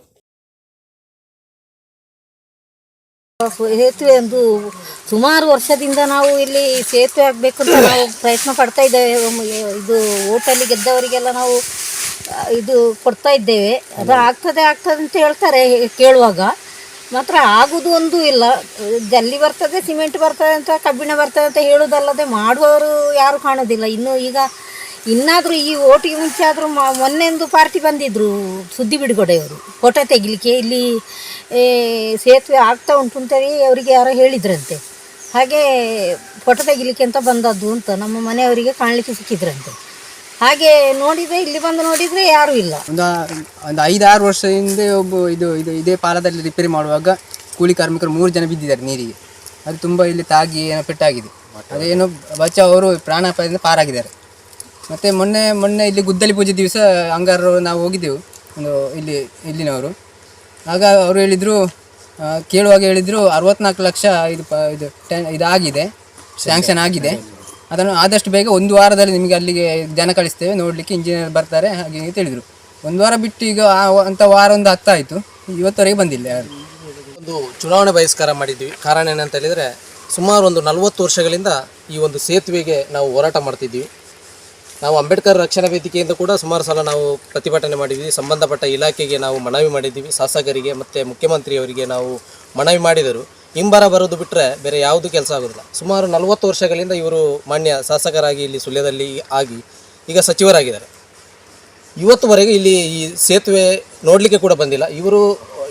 ಸೇತುವೆ ಒಂದು ಸುಮಾರು ವರ್ಷದಿಂದ ನಾವು ಇಲ್ಲಿ ಸೇತುವೆ ಆಗಬೇಕು ಅಂತ ನಾವು ಪ್ರಯತ್ನ ಪಡ್ತಾ ಇದ್ದೇವೆ. ಇದು ಓಟಲ್ಲಿ ಗೆದ್ದವರಿಗೆಲ್ಲ ನಾವು ಇದು ಕೊಡ್ತಾ ಇದ್ದೇವೆ. ಅದು ಆಗ್ತದೆ ಆಗ್ತದೆ ಅಂತ ಹೇಳ್ತಾರೆ. ಕೇಳುವಾಗ ಮಾತ್ರ ಆಗುದು ಒಂದು ಇಲ್ಲ. ಜಲ್ಲಿ ಬರ್ತದೆ, ಸಿಮೆಂಟ್ ಬರ್ತದೆ ಅಂತ, ಕಬ್ಬಿಣ ಬರ್ತದೆ ಅಂತ ಹೇಳುವುದಲ್ಲದೆ ಮಾಡುವವರು ಯಾರು ಕಾಣೋದಿಲ್ಲ ಇನ್ನು. ಈಗ ಇನ್ನಾದರೂ ಈ ಓಟಿಗೆ ಮುಂಚೆ ಆದರೂ ಮೊನ್ನೆಂದು ಪಾರ್ಟಿ ಬಂದಿದ್ದರು, ಸುದ್ದಿ ಬಿಡುಗಡೆಯವರು, ಫೋಟೋ ತೆಗಿಲಿಕ್ಕೆ. ಇಲ್ಲಿ ಸೇತುವೆ ಆಗ್ತಾ ಉಂಟು ಅಂತೇಳಿ ಅವರಿಗೆ ಯಾರೋ ಹೇಳಿದ್ರಂತೆ. ಹಾಗೆ ಫೋಟೋ ತೆಗಿಲಿಕ್ಕೆ ಅಂತ ಬಂದದ್ದು ಅಂತ ನಮ್ಮ ಮನೆಯವರಿಗೆ ಕಾಣಲಿಕ್ಕೆ ಸಿಕ್ಕಿದ್ರಂತೆ. ಹಾಗೆ ನೋಡಿದರೆ, ಇಲ್ಲಿ ಬಂದು ನೋಡಿದರೆ ಯಾರೂ ಇಲ್ಲ. ಒಂದು ಒಂದು 5-6 ವರ್ಷ ಹಿಂದೆ ಒಬ್ಬ ಇದು ಇದು ಇದೇ ಪಾಲದಲ್ಲಿ ರಿಪೇರಿ ಮಾಡುವಾಗ ಕೂಲಿ ಕಾರ್ಮಿಕರು 3 ಜನ ಬಿದ್ದಿದ್ದಾರೆ ನೀರಿಗೆ. ಅದು ತುಂಬ ಇಲ್ಲಿ ತಾಗಿ ಏನೋ ಪೆಟ್ಟಾಗಿದೆ. ಅದೇನೋ ಬಚಾವ್, ಅವರು ಪ್ರಾಣಾಪಾಯದಿಂದ ಪಾರಾಗಿದ್ದಾರೆ. ಮತ್ತು ಮೊನ್ನೆ ಮೊನ್ನೆ ಇಲ್ಲಿ ಗುದ್ದಲಿ ಪೂಜೆ ದಿವಸ ಅಂಗಾರರು ನಾವು ಹೋಗಿದ್ದೆವು, ಒಂದು ಇಲ್ಲಿ ಇಲ್ಲಿನವರು. ಆಗ ಅವರು ಹೇಳಿದರು, ಕೇಳುವಾಗ ಹೇಳಿದರು, 64 ಲಕ್ಷ ಇದು ಪ ಇದು ಟೆನ್ ಇದಾಗಿದೆ, ಸ್ಯಾಂಕ್ಷನ್ ಆಗಿದೆ, ಅದನ್ನು ಆದಷ್ಟು ಬೇಗ ಒಂದು ವಾರದಲ್ಲಿ ನಿಮಗೆ ಅಲ್ಲಿಗೆ ಜನ ಕಳಿಸ್ತೇವೆ ನೋಡಲಿಕ್ಕೆ, ಇಂಜಿನಿಯರ್ ಬರ್ತಾರೆ, ಹಾಗೆ ಹೀಗೆ ಅಂತ ಹೇಳಿದರು. ಒಂದು ವಾರ ಬಿಟ್ಟು ಈಗ ಅಂತ ವಾರ ಒಂದು ಹತ್ತಾಯಿತು, ಇವತ್ತವರೆಗೆ ಬಂದಿಲ್ಲ ಯಾರು. ಒಂದು ಚುನಾವಣೆ ಬಹಿಷ್ಕಾರ ಮಾಡಿದ್ವಿ. ಕಾರಣ ಏನಂತ ಹೇಳಿದರೆ, ಸುಮಾರು ಒಂದು 40 ವರ್ಷಗಳಿಂದ ಈ ಒಂದು ಸೇತುವೆಗೆ ನಾವು ಹೋರಾಟ ಮಾಡ್ತಿದ್ವಿ. ನಾವು ಅಂಬೇಡ್ಕರ್ ರಕ್ಷಣಾ ವೇದಿಕೆಯಿಂದ ಕೂಡ ಸುಮಾರು ಸಲ ನಾವು ಪ್ರತಿಭಟನೆ ಮಾಡಿದ್ವಿ. ಸಂಬಂಧಪಟ್ಟ ಇಲಾಖೆಗೆ ನಾವು ಮನವಿ ಮಾಡಿದ್ದೀವಿ. ಶಾಸಕರಿಗೆ ಮತ್ತು ಮುಖ್ಯಮಂತ್ರಿಯವರಿಗೆ ನಾವು ಮನವಿ ಮಾಡಿದರು. ಹಿಂಬರ ಬರೋದು ಬಿಟ್ಟರೆ ಬೇರೆ ಯಾವುದು ಕೆಲಸ ಆಗೋದಿಲ್ಲ. ಸುಮಾರು 40 ವರ್ಷಗಳಿಂದ ಇವರು ಮಾನ್ಯ ಶಾಸಕರಾಗಿ ಇಲ್ಲಿ ಸುಳ್ಯದಲ್ಲಿ ಆಗಿ ಈಗ ಸಚಿವರಾಗಿದ್ದಾರೆ. ಇವತ್ತುವರೆಗೆ ಇಲ್ಲಿ ಈ ಸೇತುವೆ ನೋಡಲಿಕ್ಕೆ ಕೂಡ ಬಂದಿಲ್ಲ ಇವರು.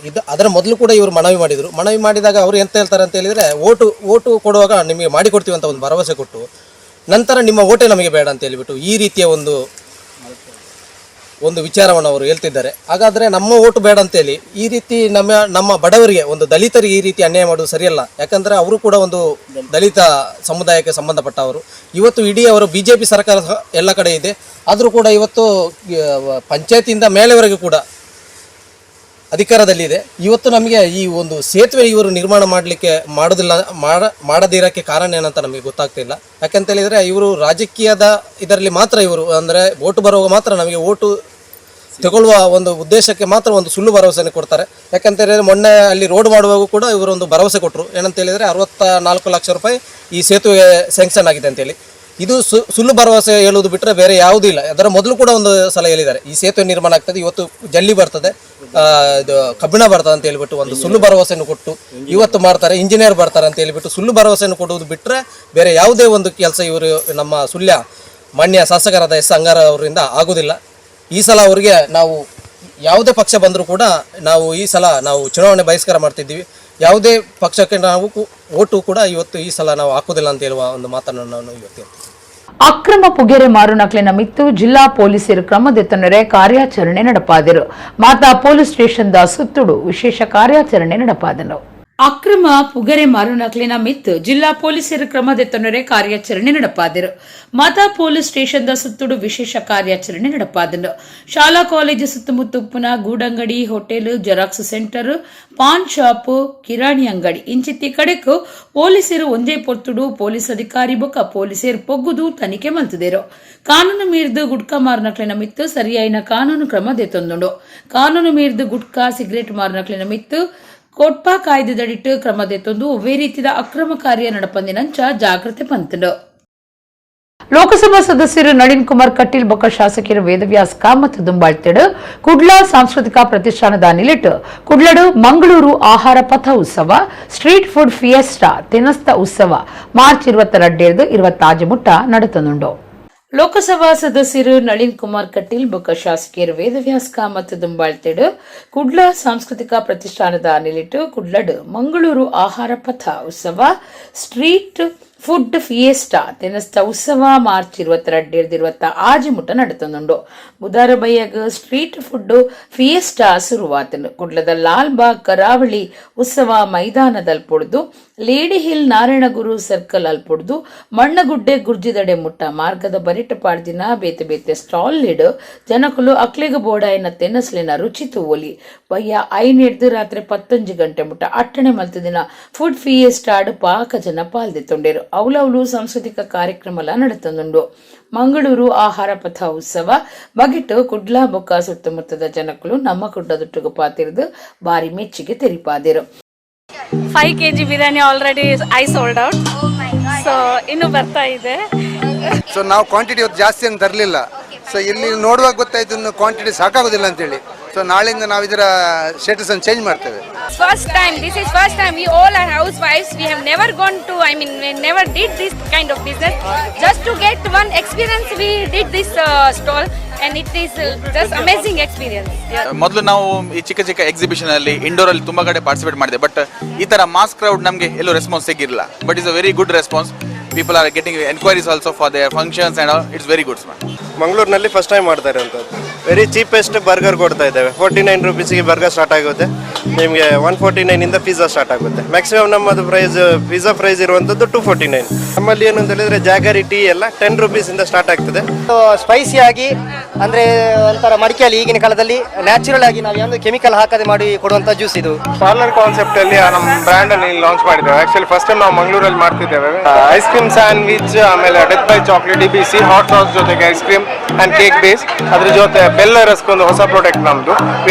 ಇದು ಅದರ ಮೊದಲು ಕೂಡ ಇವರು ಮನವಿ ಮಾಡಿದರು. ಮನವಿ ಮಾಡಿದಾಗ ಅವರು ಎಂತ ಹೇಳ್ತಾರೆ ಅಂತ ಹೇಳಿದರೆ, ಓಟು ಓಟು ಕೊಡುವಾಗ ನಿಮಗೆ ಮಾಡಿಕೊಡ್ತೀವಿ ಅಂತ ಒಂದು ಭರವಸೆ ಕೊಟ್ಟು, ನಂತರ ನಿಮ್ಮ ಓಟೇ ನಮಗೆ ಬೇಡ ಅಂತ ಹೇಳಿಬಿಟ್ಟು ಈ ರೀತಿಯ ಒಂದು ಒಂದು ವಿಚಾರವನ್ನು ಅವರು ಹೇಳ್ತಿದ್ದಾರೆ. ಹಾಗಾದರೆ ನಮ್ಮ ಓಟು ಬೇಡ ಅಂತೇಳಿ ಈ ರೀತಿ ನಮ್ಮ ನಮ್ಮ ಬಡವರಿಗೆ, ಒಂದು ದಲಿತರಿಗೆ ಈ ರೀತಿ ಅನ್ಯಾಯ ಮಾಡೋದು ಸರಿಯಲ್ಲ. ಯಾಕಂದರೆ ಅವರು ಕೂಡ ಒಂದು ದಲಿತ ಸಮುದಾಯಕ್ಕೆ ಸಂಬಂಧಪಟ್ಟವರು. ಇವತ್ತು ಇಡೀ ಅವರು ಬಿಜೆಪಿ ಸರ್ಕಾರ ಸಹ ಎಲ್ಲ ಕಡೆ ಇದೆ. ಆದರೂ ಕೂಡ ಇವತ್ತು ಪಂಚಾಯತಿಯಿಂದ ಮೇಲೆವರೆಗೂ ಕೂಡ ಅಧಿಕಾರದಲ್ಲಿದೆ. ಇವತ್ತು ನಮಗೆ ಈ ಒಂದು ಸೇತುವೆ ಇವರು ನಿರ್ಮಾಣ ಮಾಡಲಿಕ್ಕೆ ಮಾಡೋದಿಲ್ಲ, ಮಾಡದಿರೋಕ್ಕೆ ಕಾರಣ ಏನಂತ ನಮಗೆ ಗೊತ್ತಾಗ್ತಿಲ್ಲ. ಯಾಕಂತ ಹೇಳಿದರೆ, ಇವರು ರಾಜಕೀಯದ ಇದರಲ್ಲಿ ಮಾತ್ರ ಇವರು, ಅಂದರೆ ಓಟು ಬರುವಾಗ ಮಾತ್ರ ನಮಗೆ ಓಟು ತಗೊಳ್ಳುವ ಒಂದು ಉದ್ದೇಶಕ್ಕೆ ಮಾತ್ರ ಒಂದು ಸುಳ್ಳು ಭರವಸೆಯನ್ನು ಕೊಡ್ತಾರೆ. ಯಾಕಂತ ಹೇಳಿದ್ರೆ ಮೊನ್ನೆ ಅಲ್ಲಿ ರೋಡ್ ಮಾಡುವಾಗ ಕೂಡ ಇವರು ಒಂದು ಭರವಸೆ ಕೊಟ್ಟರು. ಏನಂತ ಹೇಳಿದರೆ 64 ಲಕ್ಷ ರೂಪಾಯಿ ಈ ಸೇತುವೆ ಸ್ಯಾಂಕ್ಷನ್ ಆಗಿದೆ ಅಂತೇಳಿ. ಇದು ಸುಳ್ಳು ಭರವಸೆ ಹೇಳುವುದು ಬಿಟ್ಟರೆ ಬೇರೆ ಯಾವುದೂ ಇಲ್ಲ. ಅದರ ಮೊದಲು ಕೂಡ ಒಂದು ಸಲ ಹೇಳಿದ್ದಾರೆ, ಈ ಸೇತುವೆ ನಿರ್ಮಾಣ ಆಗ್ತದೆ, ಇವತ್ತು ಜಲ್ಲಿ ಬರ್ತದೆ, ಇದು ಕಬ್ಬಿಣ ಬರ್ತದೆ ಅಂತ ಹೇಳ್ಬಿಟ್ಟು ಒಂದು ಸುಳ್ಳು ಭರವಸೆಯನ್ನು ಕೊಟ್ಟು ಇವತ್ತು ಮಾಡ್ತಾರೆ, ಇಂಜಿನಿಯರ್ ಬರ್ತಾರೆ ಅಂತ ಹೇಳ್ಬಿಟ್ಟು ಸುಳ್ಳು ಭರವಸೆಯನ್ನು ಕೊಡುವುದು ಬಿಟ್ಟರೆ ಬೇರೆ ಯಾವುದೇ ಒಂದು ಕೆಲಸ ಇವರು ನಮ್ಮ ಸುಳ್ಯ ಮಾನ್ಯ ಶಾಸಕರಾದ ಎಸ್ ಅಂಗಾರ ಅವರಿಂದ ಆಗೋದಿಲ್ಲ. ಈ ಸಲ ಅವರಿಗೆ ನಾವು ಯಾವುದೇ ಪಕ್ಷ ಬಂದರೂ ಕೂಡ ನಾವು ಈ ಸಲ ನಾವು ಚುನಾವಣೆ ಬಹಿಷ್ಕಾರ ಮಾಡ್ತಿದ್ದೀವಿ. ಯಾವುದೇ ಪಕ್ಷಕ್ಕೆ ನಾವು ಓಟು ಕೂಡ ಇವತ್ತು ಈ ಸಲ ನಾವು ಹಾಕೋದಿಲ್ಲ ಅಂತ ಹೇಳುವ ಒಂದು ಮಾತನ್ನು ನಾನು ಇವತ್ತು ಹೇಳ್ತೀನಿ. ಅಕ್ರಮ ಪುಗೆರೆ ಮಾರುನಕ್ಲಿನ ಮಿತ್ತು ಜಿಲ್ಲಾ ಪೊಲೀಸರು ಕ್ರಮದೆತ್ತನರೆ ಕಾರ್ಯಾಚರಣೆ ನಡಪಾದರು. ಮಾತಾ ಪೊಲೀಸ್ ಸ್ಟೇಷನ್ the ಸುತ್ತುಡು ವಿಶೇಷ ಕಾರ್ಯಾಚರಣೆ ನಡಪಾದನು. ಅಕ್ರಮ ಪುಗರೆ ಮಾರುನಕ್ಲಿನ ಮಿತ್ ಜಿಲ್ಲಾ ಪೊಲೀಸರು ಕ್ರಮದೆತ್ತನರೆ ಕಾರ್ಯಾಚರಣೆ ನಡಪಾದರು. ಮಾತಾ ಪೊಲೀಸ್ ಸ್ಟೇಷನ್ the ಸುತ್ತುಡು ವಿಶೇಷ ಕಾರ್ಯಾಚರಣೆ ನಡಪಾದನು. ಶಾಲಾ ಕಾಲೇಜು ಸುತ್ತಮುತ್ತ ಉಪ್ಪುನ ಗೂಡಂಗಡಿ, hotel, xerox centre, paan shop, ಕಿರಾಣಿ ಅಂಗಡಿ ಇಂಚಿತ್ತಿ ಕಡೆಕು ಪೊಲೀಸರು ಒಂದೇ ಪೊರ್ತುಡು ಪೊಲೀಸ್ ಅಧಿಕಾರಿ ಬೊಕ್ಕ ಪೊಲೀಸರು ಪೊಗ್ಗುದು ತನಿಖೆ ಮಲ್ತುದೆರು. ಕಾನೂನು ಮೀರ್ದು ಗುಟ್ಕಾ ಮಾರುನಕ್ಲಿನ ಮಿತ್ತು ಸರಿಯಾಯಿನ ಕಾನೂನು ಕ್ರಮ ದೆತ್ತೊಂದುಂಡು. ಕಾನೂನು ಮೀರ್ದು ಗುಟ್ಕಾ, ಸಿಗರೇಟ್ ಮಾರುನಕ್ಲಿನ ಮಿತ್ತು ಕೋಟ್ಪಾ ಕಾಯ್ದೆದಡಿಟ್ಟು ಕ್ರಮ ದೆತ್ತೊಂದು ಒವ್ವೇ ರೀತಿಯ ಅಕ್ರಮ ಕಾರ್ಯ ನಡಪಂದಿನಂಚ ಜಾಗೃತಿ ಪಂತುಂಡು. ಲೋಕಸಭಾ ಸದಸ್ಯರು ನಳಿನ್ ಕುಮಾರ್ ಕಟೀಲ್ ಬೊಕ್ಕ ಶಾಸಕರು ವೇದವ್ಯಾಸ್ ಕಾಮತ್ ದುಂಬಾಳ್ತೆಡು ಕುಡ್ಲ ಸಾಂಸ್ಕೃತಿಕ ಪ್ರತಿಷ್ಠಾನದ ನಿಲೆಟ್ ಕುಡ್ಲಡು ಮಂಗಳೂರು ಆಹಾರ ಪಥ ಉತ್ಸವ, ಸ್ಟ್ರೀಟ್ ಫುಡ್ ಫಿಯೆಸ್ಟಾ ತಿನಸ್ತ ಉತ್ಸವ ಮಾರ್ಚ್ 22ರ್ದು 26 ಮುಟ್ಟ ನಡೆತನುಂಡು. ಲೋಕಸಭಾ ಸದಸ್ಯರು ನಳಿನ್ ಕುಮಾರ್ ಕಟೀಲ್ ಬೊಕ್ಕ ಶಾಸಕಿಯರು ವೇದವ್ಯಾಸ್ ಕಾಮತ್ ದುಂಬಾಳ್ತೆಡು ಕುಡ್ಲ ಸಾಂಸ್ಕೃತಿಕ ಪ್ರತಿಷ್ಠಾನದ ನಿಲೆಟ್ ಕುಡ್ಲಡ್ ಮಂಗಳೂರು ಆಹಾರ ಪಥ ಉತ್ಸವ, ಸ್ಟ್ರೀಟ್ ಫುಡ್ ಫಿಯೆಸ್ಟಾ ತಿನಸ್ತ ಉತ್ಸವ ಮಾರ್ಚ್ 22ರ್ದು 26 ಮುಟ್ಟ ನಡೆತನುಂಡು. ಬುಧಾರ ಬಯ್ಯಗ್ ಸ್ಟ್ರೀಟ್ ಫುಡ್ ಫಿಯೆಸ್ಟಾ ಶುರುವಾತನು. ಕುಡ್ಲದ ಲಾಲ್ ಬಾಗ್ ಕರಾವಳಿ ಉತ್ಸವ ಮೈದಾನದಲ್ಪೊಡ್ದು ಲೇಡಿ ಹಿಲ್ ನಾರಾಯಣಗುರು ಸರ್ಕಲ್ ಅಲ್ಪೊಡ್ದು ಮಣ್ಣಗುಡ್ಡೆ ಗುರ್ಜಿದಡೆ ಮುಟ್ಟ ಮಾರ್ಗದ ಬರಿಟ ಪಾಡ್ದಿನ ಬೇತೆ ಬೇತೆ ಸ್ಟಾಲ್ ಲಿಡ್ ಜನಕುಲು ಅಕ್ಲೆಗ್ ಬೋಡಾಯಿನ ತೆನಸ್ಲಿನ ರುಚಿ ತೂವೊಲಿ. ಬಯ್ಯ 5ರ್ದು ರಾತ್ರಿ 10 ಗಂಟೆ ಮುಟ್ಟ ಅಟ್ಟಣೆ ಮಲ್ತದಿನ ಫುಡ್ ಫಿಯೆಸ್ಟಾಡ್ ಪಾಕ ಜನ ಪಾಲ್ದೆತ್ತೊಂಡೇರು. ಅವಲವಲು ಸಾಂಸ್ಕೃತಿಕ ಕಾರ್ಯಕ್ರಮಲ ನಡತನುಂಡು. ಮಂಗಳೂರು ಆಹಾರ ಪಥ ಉತ್ಸವ ಬಗಿಟ್ಟು ಕುಡ್ಲ ಬೊಕ್ಕ ಸುತ್ತಮುತ್ತದ ಜನಕುಲು ನಮ್ಮ ಕುಡ್ಲದೊಟ್ಟುಗು ಪಾತಿರ್ದು ಬಾರಿ ಮೆಚ್ಚುಗೆ ತೆರಿಪಾದಿರು. 5 kg biryani already I sold out, so ಇನ್ನು ಬರ್ತಾ ಇದೆ. ಸೊ ನಾವು ಕ್ವಾಂಟಿಟಿ ಇವತ್ತು ಜಾಸ್ತಿ ಅಂತ ತರಲಿಲ್ಲ. ಸೊ ಇಲ್ಲಿ ನೋಡುವಾಗ ಗೊತ್ತಾಯ್ತು, ಇನ್ನು ಕ್ವಾಂಟಿಟಿ ಸಾಕಾಗೋದಿಲ್ಲ ಅಂತೇಳಿ. ಸೊ ನಾಳೆಯಿಂದ ನಾವು ಇದರ ಸ್ಟೇಟಸ್ ಅನ್ನು ಚೇಂಜ್ ಮಾಡ್ತೇವೆ. First time, this is first time. We all are housewives. We have never gone to, I mean, we never did this kind of business. Just to get one experience, we did this stall, and it is just amazing experience. Yeah. ಮೊದಲು ನಾವು ಈ ಚಿಕ್ಕ ಚಿಕ್ಕ exhibition ಅಲ್ಲಿ, indoor ಅಲ್ಲಿ ತುಂಬಾ ಕಡೆ participate ಮಾಡಿದೆ. ಬಟ್ ಈ ತರ ಮಾಸ್ ಕ್ರೌಡ್ ನಮಗೆ ಎಲ್ಲೂ ರೆಸ್ಪಾನ್ಸ್ ಸಿಕ್ಕಿರಲಿಲ್ಲ. But is a very good response. People are getting enquiries also for their functions and it's very good. ಮಂಗಳೂರಿನಲ್ಲಿ ಫಸ್ಟ್ ಟೈಮ್ ಮಾಡ್ತಾ ಇರೋಂಥದ್ದು. ವೆರಿ ಚೀಪೆಸ್ಟ್ ಬರ್ಗರ್ ಕೊಡ್ತಾ ಇದ್ದೇವೆ. 49 ರುಪೀಸಿಗೆ ಬರ್ಗರ್ ಸ್ಟಾರ್ಟ್ ಆಗುತ್ತೆ. ನಿಮಗೆ 149ಇಂದ ಪಿಜ್ಜಾ ಸ್ಟಾರ್ಟ್ ಆಗುತ್ತೆ. ಮ್ಯಾಕ್ಸಿಮಮ್ ನಮ್ಮದು ಪ್ರೈಸ್, ಪಿಜ್ಜಾ ಪ್ರೈಸ್ ಇರುವಂಥದ್ದು 249. ನಮ್ಮಲ್ಲಿ ಏನು ಅಂತ ಹೇಳಿದ್ರೆ ಜಾಗರಿ ಟೀ ಎಲ್ಲ 10 ರುಪೀಸಿಂದ ಸ್ಟಾರ್ಟ್ ಆಗ್ತದೆ. ಸ್ಪೈಸಿಯಾಗಿ, ಅಂದರೆ ಒಂಥರ ಮಡಿಕೆಯಲ್ಲಿ ಈಗಿನ ಕಾಲದಲ್ಲಿ ನ್ಯಾಚುರಲ್ ಆಗಿ ನಾವು ಯಾವುದು ಕೆಮಿಕಲ್ ಹಾಕದೆ ಮಾಡಿ ಕೊಡುವಂಥ ಜ್ಯೂಸ್ ಇದು. ಪಾರ್ಲರ್ ಕಾನ್ಸೆಪ್ಟ್ ಅಲ್ಲಿ ನಮ್ಮ ಬ್ರ್ಯಾಂಡ್ ಅಲ್ಲಿ ಲಾಂಚ್ ಮಾಡಿದ್ದೇವೆ. ಆಕ್ಚುಲಿ ಫಸ್ಟ್ ಟೈಮ್ ನಾವು ಮಂಗಳೂರಲ್ಲಿ ಮಾಡ್ತಿದ್ದೇವೆ. ಐಸ್ ಕ್ರೀಮ್ ಸ್ಯಾಂಡ್ವಿಚ್, ಆಮೇಲೆ death by chocolate, DBC, hot sauce ಜೊತೆಗೆ ice cream and cake base. ಅದ್ರ ಜೊತೆ ಬೆಲ್ಲ ರಸ್ಕ್, ಒಂದು ಹೊಸ ಪ್ರಾಡಕ್ಟ್ ನಮ್ಮದು.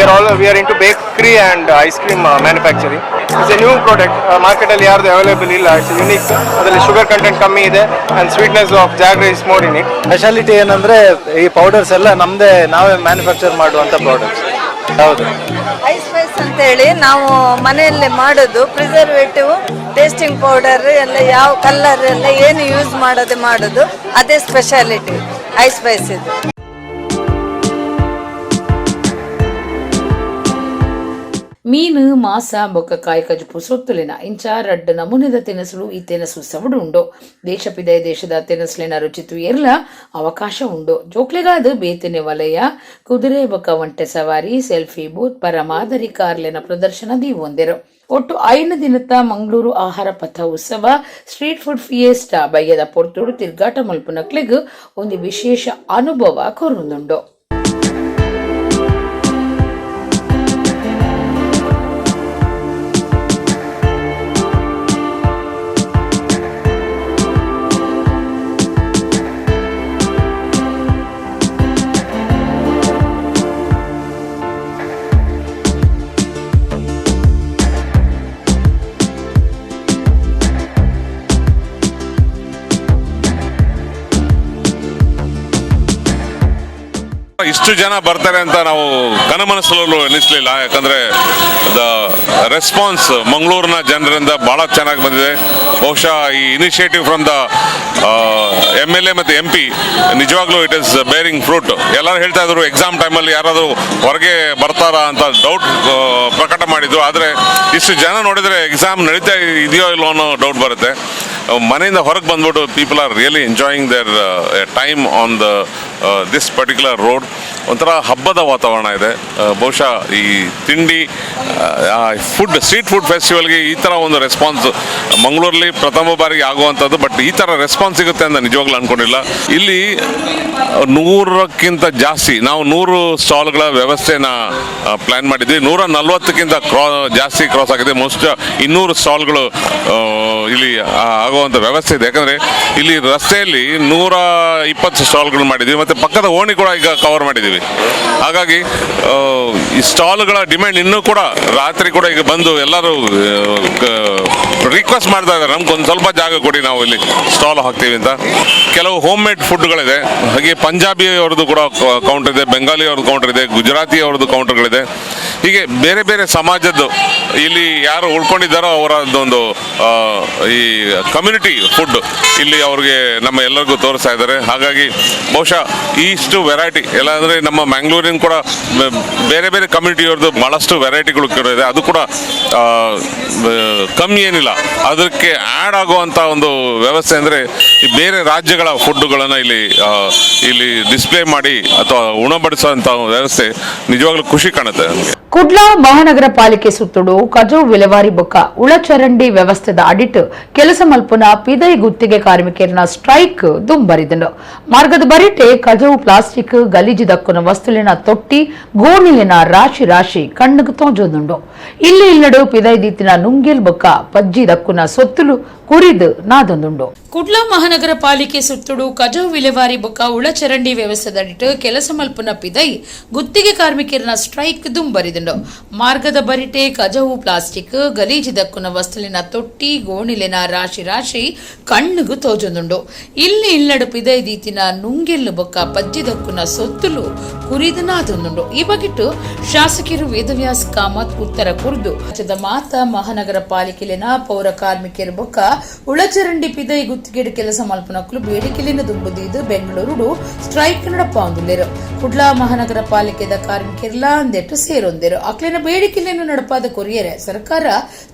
We are into bakery and ice cream manufacturing. It's a new product. ಮಾರ್ಕೆಟಲ್ಲಿ ಯಾರ್ದು ಅವೈಲೇಬಲ್ ಇಲ್ಲ. It's unique. ಅದರಲ್ಲಿ ಶುಗರ್ ಕಂಟೆಂಟ್ ಕಮ್ಮಿ ಇದೆ and sweetness of jaggery is more in it. Speciality ಏನಂದ್ರೆ ಈ ಪೌಡರ್ಸ್ ಎಲ್ಲ ನಮ್ಮದೇ, ನಾವೇ ಮ್ಯಾನುಫ್ಯಾಕ್ಚರ್ ಮಾಡುವಂಥ ಪ್ರಾಡಕ್ಟ್ಸ್. ಹೌದು. ಐಸ್ ಸ್ಪೈಸ್ ಅಂತ ಹೇಳಿ ನಾವು ಮನೆಯಲ್ಲೇ ಮಾಡೋದು. ಪ್ರಿಸರ್ವೇಟಿವ್, ಟೇಸ್ಟಿಂಗ್ ಪೌಡರ್ ಎಲ್ಲ, ಯಾವ ಕಲರ್ ಎಲ್ಲ ಏನು ಯೂಸ್ ಮಾಡದೆ ಮಾಡೋದು. ಅದೇ ಸ್ಪೆಷಾಲಿಟಿ ಐಸ್ ಸ್ಪೈಸ್ ಇದು. ಮೀನು, ಮಾಸ ಬೊಕ್ಕ ಕಾಯಿ ಕಜುಪು ಸೊತ್ತುಲಿನ ಇಂಚ ರಡ್ಡ್ ನಮೂನೆದ ತಿನಸುಲು ಈ ತಿನಸು ಸವಡು ಉಂಡು. ದೇಶ ಪಿದಯ ದೇಶದ ತಿನಸುಲಿನ ರುಚಿ ತುಯೆರ್ಲ ಅವಕಾಶ ಉಂಡು. ಜೋಕ್ಲೆಗಾದ್ ಬೇತನೆ ವಲಯ, ಕುದುರೆ ಬೊಕ್ಕ ಒಂಟೆ ಸವಾರಿ, ಸೆಲ್ಫಿ ಬೂತ್, ಪರ ಮಾದರಿ ಕಾರ್ಲೆನ ಪ್ರದರ್ಶನ ದೀವೊಂದೆರು. ಒಟ್ಟು 5 ದಿನದ ಮಂಗಳೂರು ಆಹಾರ ಪಥ ಉತ್ಸವ, ಸ್ಟ್ರೀಟ್ ಫುಡ್ ಫಿಯೆಸ್ಟಾ ಬಯ್ಯದ ಪೊರ್ತುಡು ತಿರ್ಗಾಟ ಮಲ್ಪುನಕ್ಲೆಗ್ ಒಂದು ವಿಶೇಷ ಅನುಭವ ಕೊರೊಂದುಂಡು. ಇಷ್ಟು ಜನ ಬರ್ತಾರೆ ಅಂತ ನಾವು ಕನಮನಸ್ಸಲ್ಲೂ ಎನಿಸಲಿಲ್ಲ. ಯಾಕಂದರೆ the response ಮಂಗಳೂರಿನ ಜನರಿಂದ ಭಾಳ ಚೆನ್ನಾಗಿ ಬಂದಿದೆ. ಬಹುಶಃ ಈ initiative from the MLA ಮತ್ತು ಎಂಪಿ ನಿಜವಾಗ್ಲೂ it is bearing fruit. ಎಲ್ಲರೂ ಹೇಳ್ತಾ ಇದ್ರು, ಎಕ್ಸಾಮ್ ಟೈಮಲ್ಲಿ ಯಾರಾದರೂ ಹೊರಗೆ ಬರ್ತಾರಾ ಅಂತ ಡೌಟ್ ಪ್ರಕಟ ಮಾಡಿದ್ರು. ಆದರೆ ಇಷ್ಟು ಜನ ನೋಡಿದರೆ ಎಕ್ಸಾಮ್ ನಡೀತಾ ಇದೆಯೋ ಇಲ್ಲೋ ಅನ್ನೋ ಡೌಟ್ ಬರುತ್ತೆ. ಮನೆಯಿಂದ ಹೊರಗೆ ಬಂದ್ಬಿಟ್ಟು people are really enjoying their time on this particular road. ಒಂಥರ ಹಬ್ಬದ ವಾತಾವರಣ ಇದೆ. ಬಹುಶಃ ಈ ತಿಂಡಿ food street food ಫೆಸ್ಟಿವಲ್ಗೆ ಈ ಥರ ಒಂದು ರೆಸ್ಪಾನ್ಸ್ ಮಂಗಳೂರಲ್ಲಿ ಪ್ರಥಮ ಬಾರಿಗೆ ಆಗುವಂಥದ್ದು. ಬಟ್ ಈ ಥರ ರೆಸ್ಪಾನ್ಸ್ ಸಿಗುತ್ತೆ ಅಂತ ನಿಜವಾಗ್ಲೂ ಅಂದ್ಕೊಂಡಿಲ್ಲ. ಇಲ್ಲಿ 100ಕ್ಕಿಂತ ಜಾಸ್ತಿ, ನಾವು 100 ಸ್ಟಾಲ್ಗಳ ವ್ಯವಸ್ಥೆನ ಪ್ಲ್ಯಾನ್ ಮಾಡಿದ್ವಿ. 140ಕ್ಕಿಂತ ಜಾಸ್ತಿ ಕ್ರಾಸ್ ಆಗಿದೆ. ಮೋಸ್ಟ್ 200 ಸ್ಟಾಲ್ಗಳು ಇಲ್ಲಿ ಆಗುವಂಥ ವ್ಯವಸ್ಥೆ ಇದೆ. ಯಾಕಂದರೆ ಇಲ್ಲಿ ರಸ್ತೆಯಲ್ಲಿ 120 ಸ್ಟಾಲ್ಗಳು ಮಾಡಿದ್ವಿ ಮತ್ತು ಪಕ್ಕದ ಓಣಿ ಕೂಡ ಈಗ ಕವರ್ ಮಾಡಿದ್ದೀವಿ. ಹಾಗಾಗಿ ಈ ಸ್ಟಾಲ್ಗಳ ಡಿಮ್ಯಾಂಡ್ ಇನ್ನೂ ಕೂಡ, ರಾತ್ರಿ ಕೂಡ ಈಗ ಬಂದು ಎಲ್ಲರೂ ರಿಕ್ವೆಸ್ಟ್ ಮಾಡ್ತಾ ಇದ್ದಾರೆ, ನಮ್ಗೆ ಒಂದು ಸ್ವಲ್ಪ ಜಾಗ ಕೊಡಿ, ನಾವು ಇಲ್ಲಿ ಸ್ಟಾಲ್ ಹಾಕ್ತೀವಿ ಅಂತ. ಕೆಲವು ಹೋಮ್ ಮೇಡ್ ಫುಡ್ಗಳಿದೆ. ಹಾಗೆ ಪಂಜಾಬಿ ಅವ್ರದ್ದು ಕೂಡ ಕೌಂಟರ್ ಇದೆ, ಬೆಂಗಾಲಿ ಅವ್ರದ್ದು ಕೌಂಟರ್ ಇದೆ, ಗುಜರಾತಿ ಅವ್ರದ್ದು ಕೌಂಟರ್ಗಳಿದೆ. ಹೀಗೆ ಬೇರೆ ಬೇರೆ ಸಮಾಜದ್ದು ಇಲ್ಲಿ ಯಾರು ಉಳ್ಕೊಂಡಿದ್ದಾರೋ ಅವರದ್ದೊಂದು ಈ ಕಮ್ಯುನಿಟಿ ಫುಡ್ ಇಲ್ಲಿ ಅವ್ರಿಗೆ ನಮ್ಮ ಎಲ್ಲರಿಗೂ ತೋರಿಸ್ತಾ ಇದ್ದಾರೆ. ಹಾಗಾಗಿ ಬಹುಶಃ ಇಷ್ಟು ವೆರೈಟಿ ಎಲ್ಲ ಅಂದರೆ ನಮ್ಮ ಮ್ಯಾಂಗ್ಳೂರಿನ ಕೂಡ ಬೇರೆ ಬೇರೆ ಕಮ್ಯುನಿಟಿಯವ್ರದ್ದು ಭಾಳಷ್ಟು ವೆರೈಟಿಗಳು ಕೂಡ ಇದೆ. ಅದು ಕೂಡ ಕಮ್ಮಿ ಏನಿಲ್ಲ. ಅದಕ್ಕೆ ಆ್ಯಡ್ ಆಗುವಂಥ ಒಂದು ವ್ಯವಸ್ಥೆ ಅಂದರೆ ಈ ಬೇರೆ ರಾಜ್ಯಗಳ ಫುಡ್ಡುಗಳನ್ನು ಇಲ್ಲಿ ಇಲ್ಲಿ ಡಿಸ್ಪ್ಲೇ ಮಾಡಿ ಅಥವಾ ಉಣಬಡಿಸೋಂಥ ವ್ಯವಸ್ಥೆ ನಿಜವಾಗ್ಲೂ ಖುಷಿ ಕಾಣುತ್ತೆ ನಮಗೆ. ಕುಡ್ಲ ಮಹಾನಗರ ಪಾಲಿಕೆ ಸುತ್ತುಡು ಕಜವು ವಿಲೇವಾರಿ ಬೊಕ್ಕ ಉಳಚರಂಡಿ ವ್ಯವಸ್ಥೆದ ಅಡಿಟ್ ಕೆಲಸ ಮಲ್ಪುನ ಪಿದೈ ಗುತ್ತಿಗೆ ಕಾರ್ಮಿಕರನ ಸ್ಟ್ರೈಕ್ ದುಂಬರಿದನು. ಮಾರ್ಗದ ಬರಿಟೆ ಕಜವು, ಪ್ಲಾಸ್ಟಿಕ್ ಗಲೀಜು ದಕ್ಕುನ ವಸ್ತುಲಿನ ತೊಟ್ಟಿ ಗೋಣಿಲಿನ ರಾಶಿ ರಾಶಿ ಕಣ್ಣುಗು ತೋಜೊಂದುಂಡು. ಇಲ್ಲಿ ಇಲ್ಲಡು ಪಿದೈ ದೀತಿನ ನುಂಗೆಲ್ ಬೊಕ್ಕ ಪಜ್ಜಿ ದಕ್ಕುನ ಸೊತ್ತುಲು ಕುರಿದು ನಾದೊಂದುಂಡು. ಕುಡ್ಲ ಮಹಾನಗರ ಪಾಲಿಕೆ ಸುತ್ತುಡು ಕಜವು ವಿಲೇವಾರಿ ಬೊಕ್ಕ ಉಳಚರಂಡಿ ವ್ಯವಸ್ಥೆದಡಿಟ್ ಕೆಲಸ ಮಲ್ಪುನ ಪಿದೈ ಗುತ್ತಿಗೆ ಕಾರ್ಮಿಕರನ ಸ್ಟ್ರೈಕ್ ದುಂಬರಿದುಂಡು. ಮಾರ್ಗದ ಬರಿಟೆ ಕಜವು, ಪ್ಲಾಸ್ಟಿಕ್ ಗಲೀಜು ದಕ್ಕುನ ವಸ್ತುಲಿನ ತೊಟ್ಟಿ ಗೋಣಿಲಿನ ರಾಶಿ ರಾಶಿ ಕಣ್ಣುಗು ತೋಜೊಂದುಂಡು. ಇಲ್ಲಿ ಇಲ್ಲಡು ಪಿದೈ ದೀತಿನ ನುಂಗೆಲ್ಲು ಬೊಕ್ಕ ಪಜ್ಜಿ ದಕ್ಕುನ ಸೊತ್ತುಲು ಕುರಿದು ನಾದೊಂದುಂಡು. ಈ ಬಗೆಟ್ಟು ಶಾಸಕರು ವೇದವ್ಯಾಸ್ ಕಾಮತ್ ಉತ್ತರ ಕುರ್ದು ರಾಜ್ಯದ ಮಾತ ಮಹಾನಗರ ಪಾಲಿಕೆಲಿನ ಪೌರ ಕಾರ್ಮಿಕರು ಬೊಕ್ಕ ಉಳಚರಂಡಿ ಪಿದೈ ಗುತ್ತಿಗೆಡು ಕೆಲಸ ಮಲ್ಪನಕ್ಕಲು ಬೇಡಿಕೆಲಿನ ದುಂಬುದೀದು ಬೆಂಗಳೂರು ಸ್ಟ್ರೈಕ್ ನಡಪಾಂದುಲ್ಲೆರು. ಕುಡ್ಲ ಮಹಾನಗರ ಪಾಲಿಕೆದ ಕಾರ್ಮಿಕರೆಲ್ಲ ಅಂದೆಟ್ಟು ಸೇರೊಂದೆರು. ಅಕ್ಲಿನ ಬೇಡಿಕೆಯನ್ನು ನಡಪಾದ ಕೊರಿಯರೆ ಸರ್ಕಾರ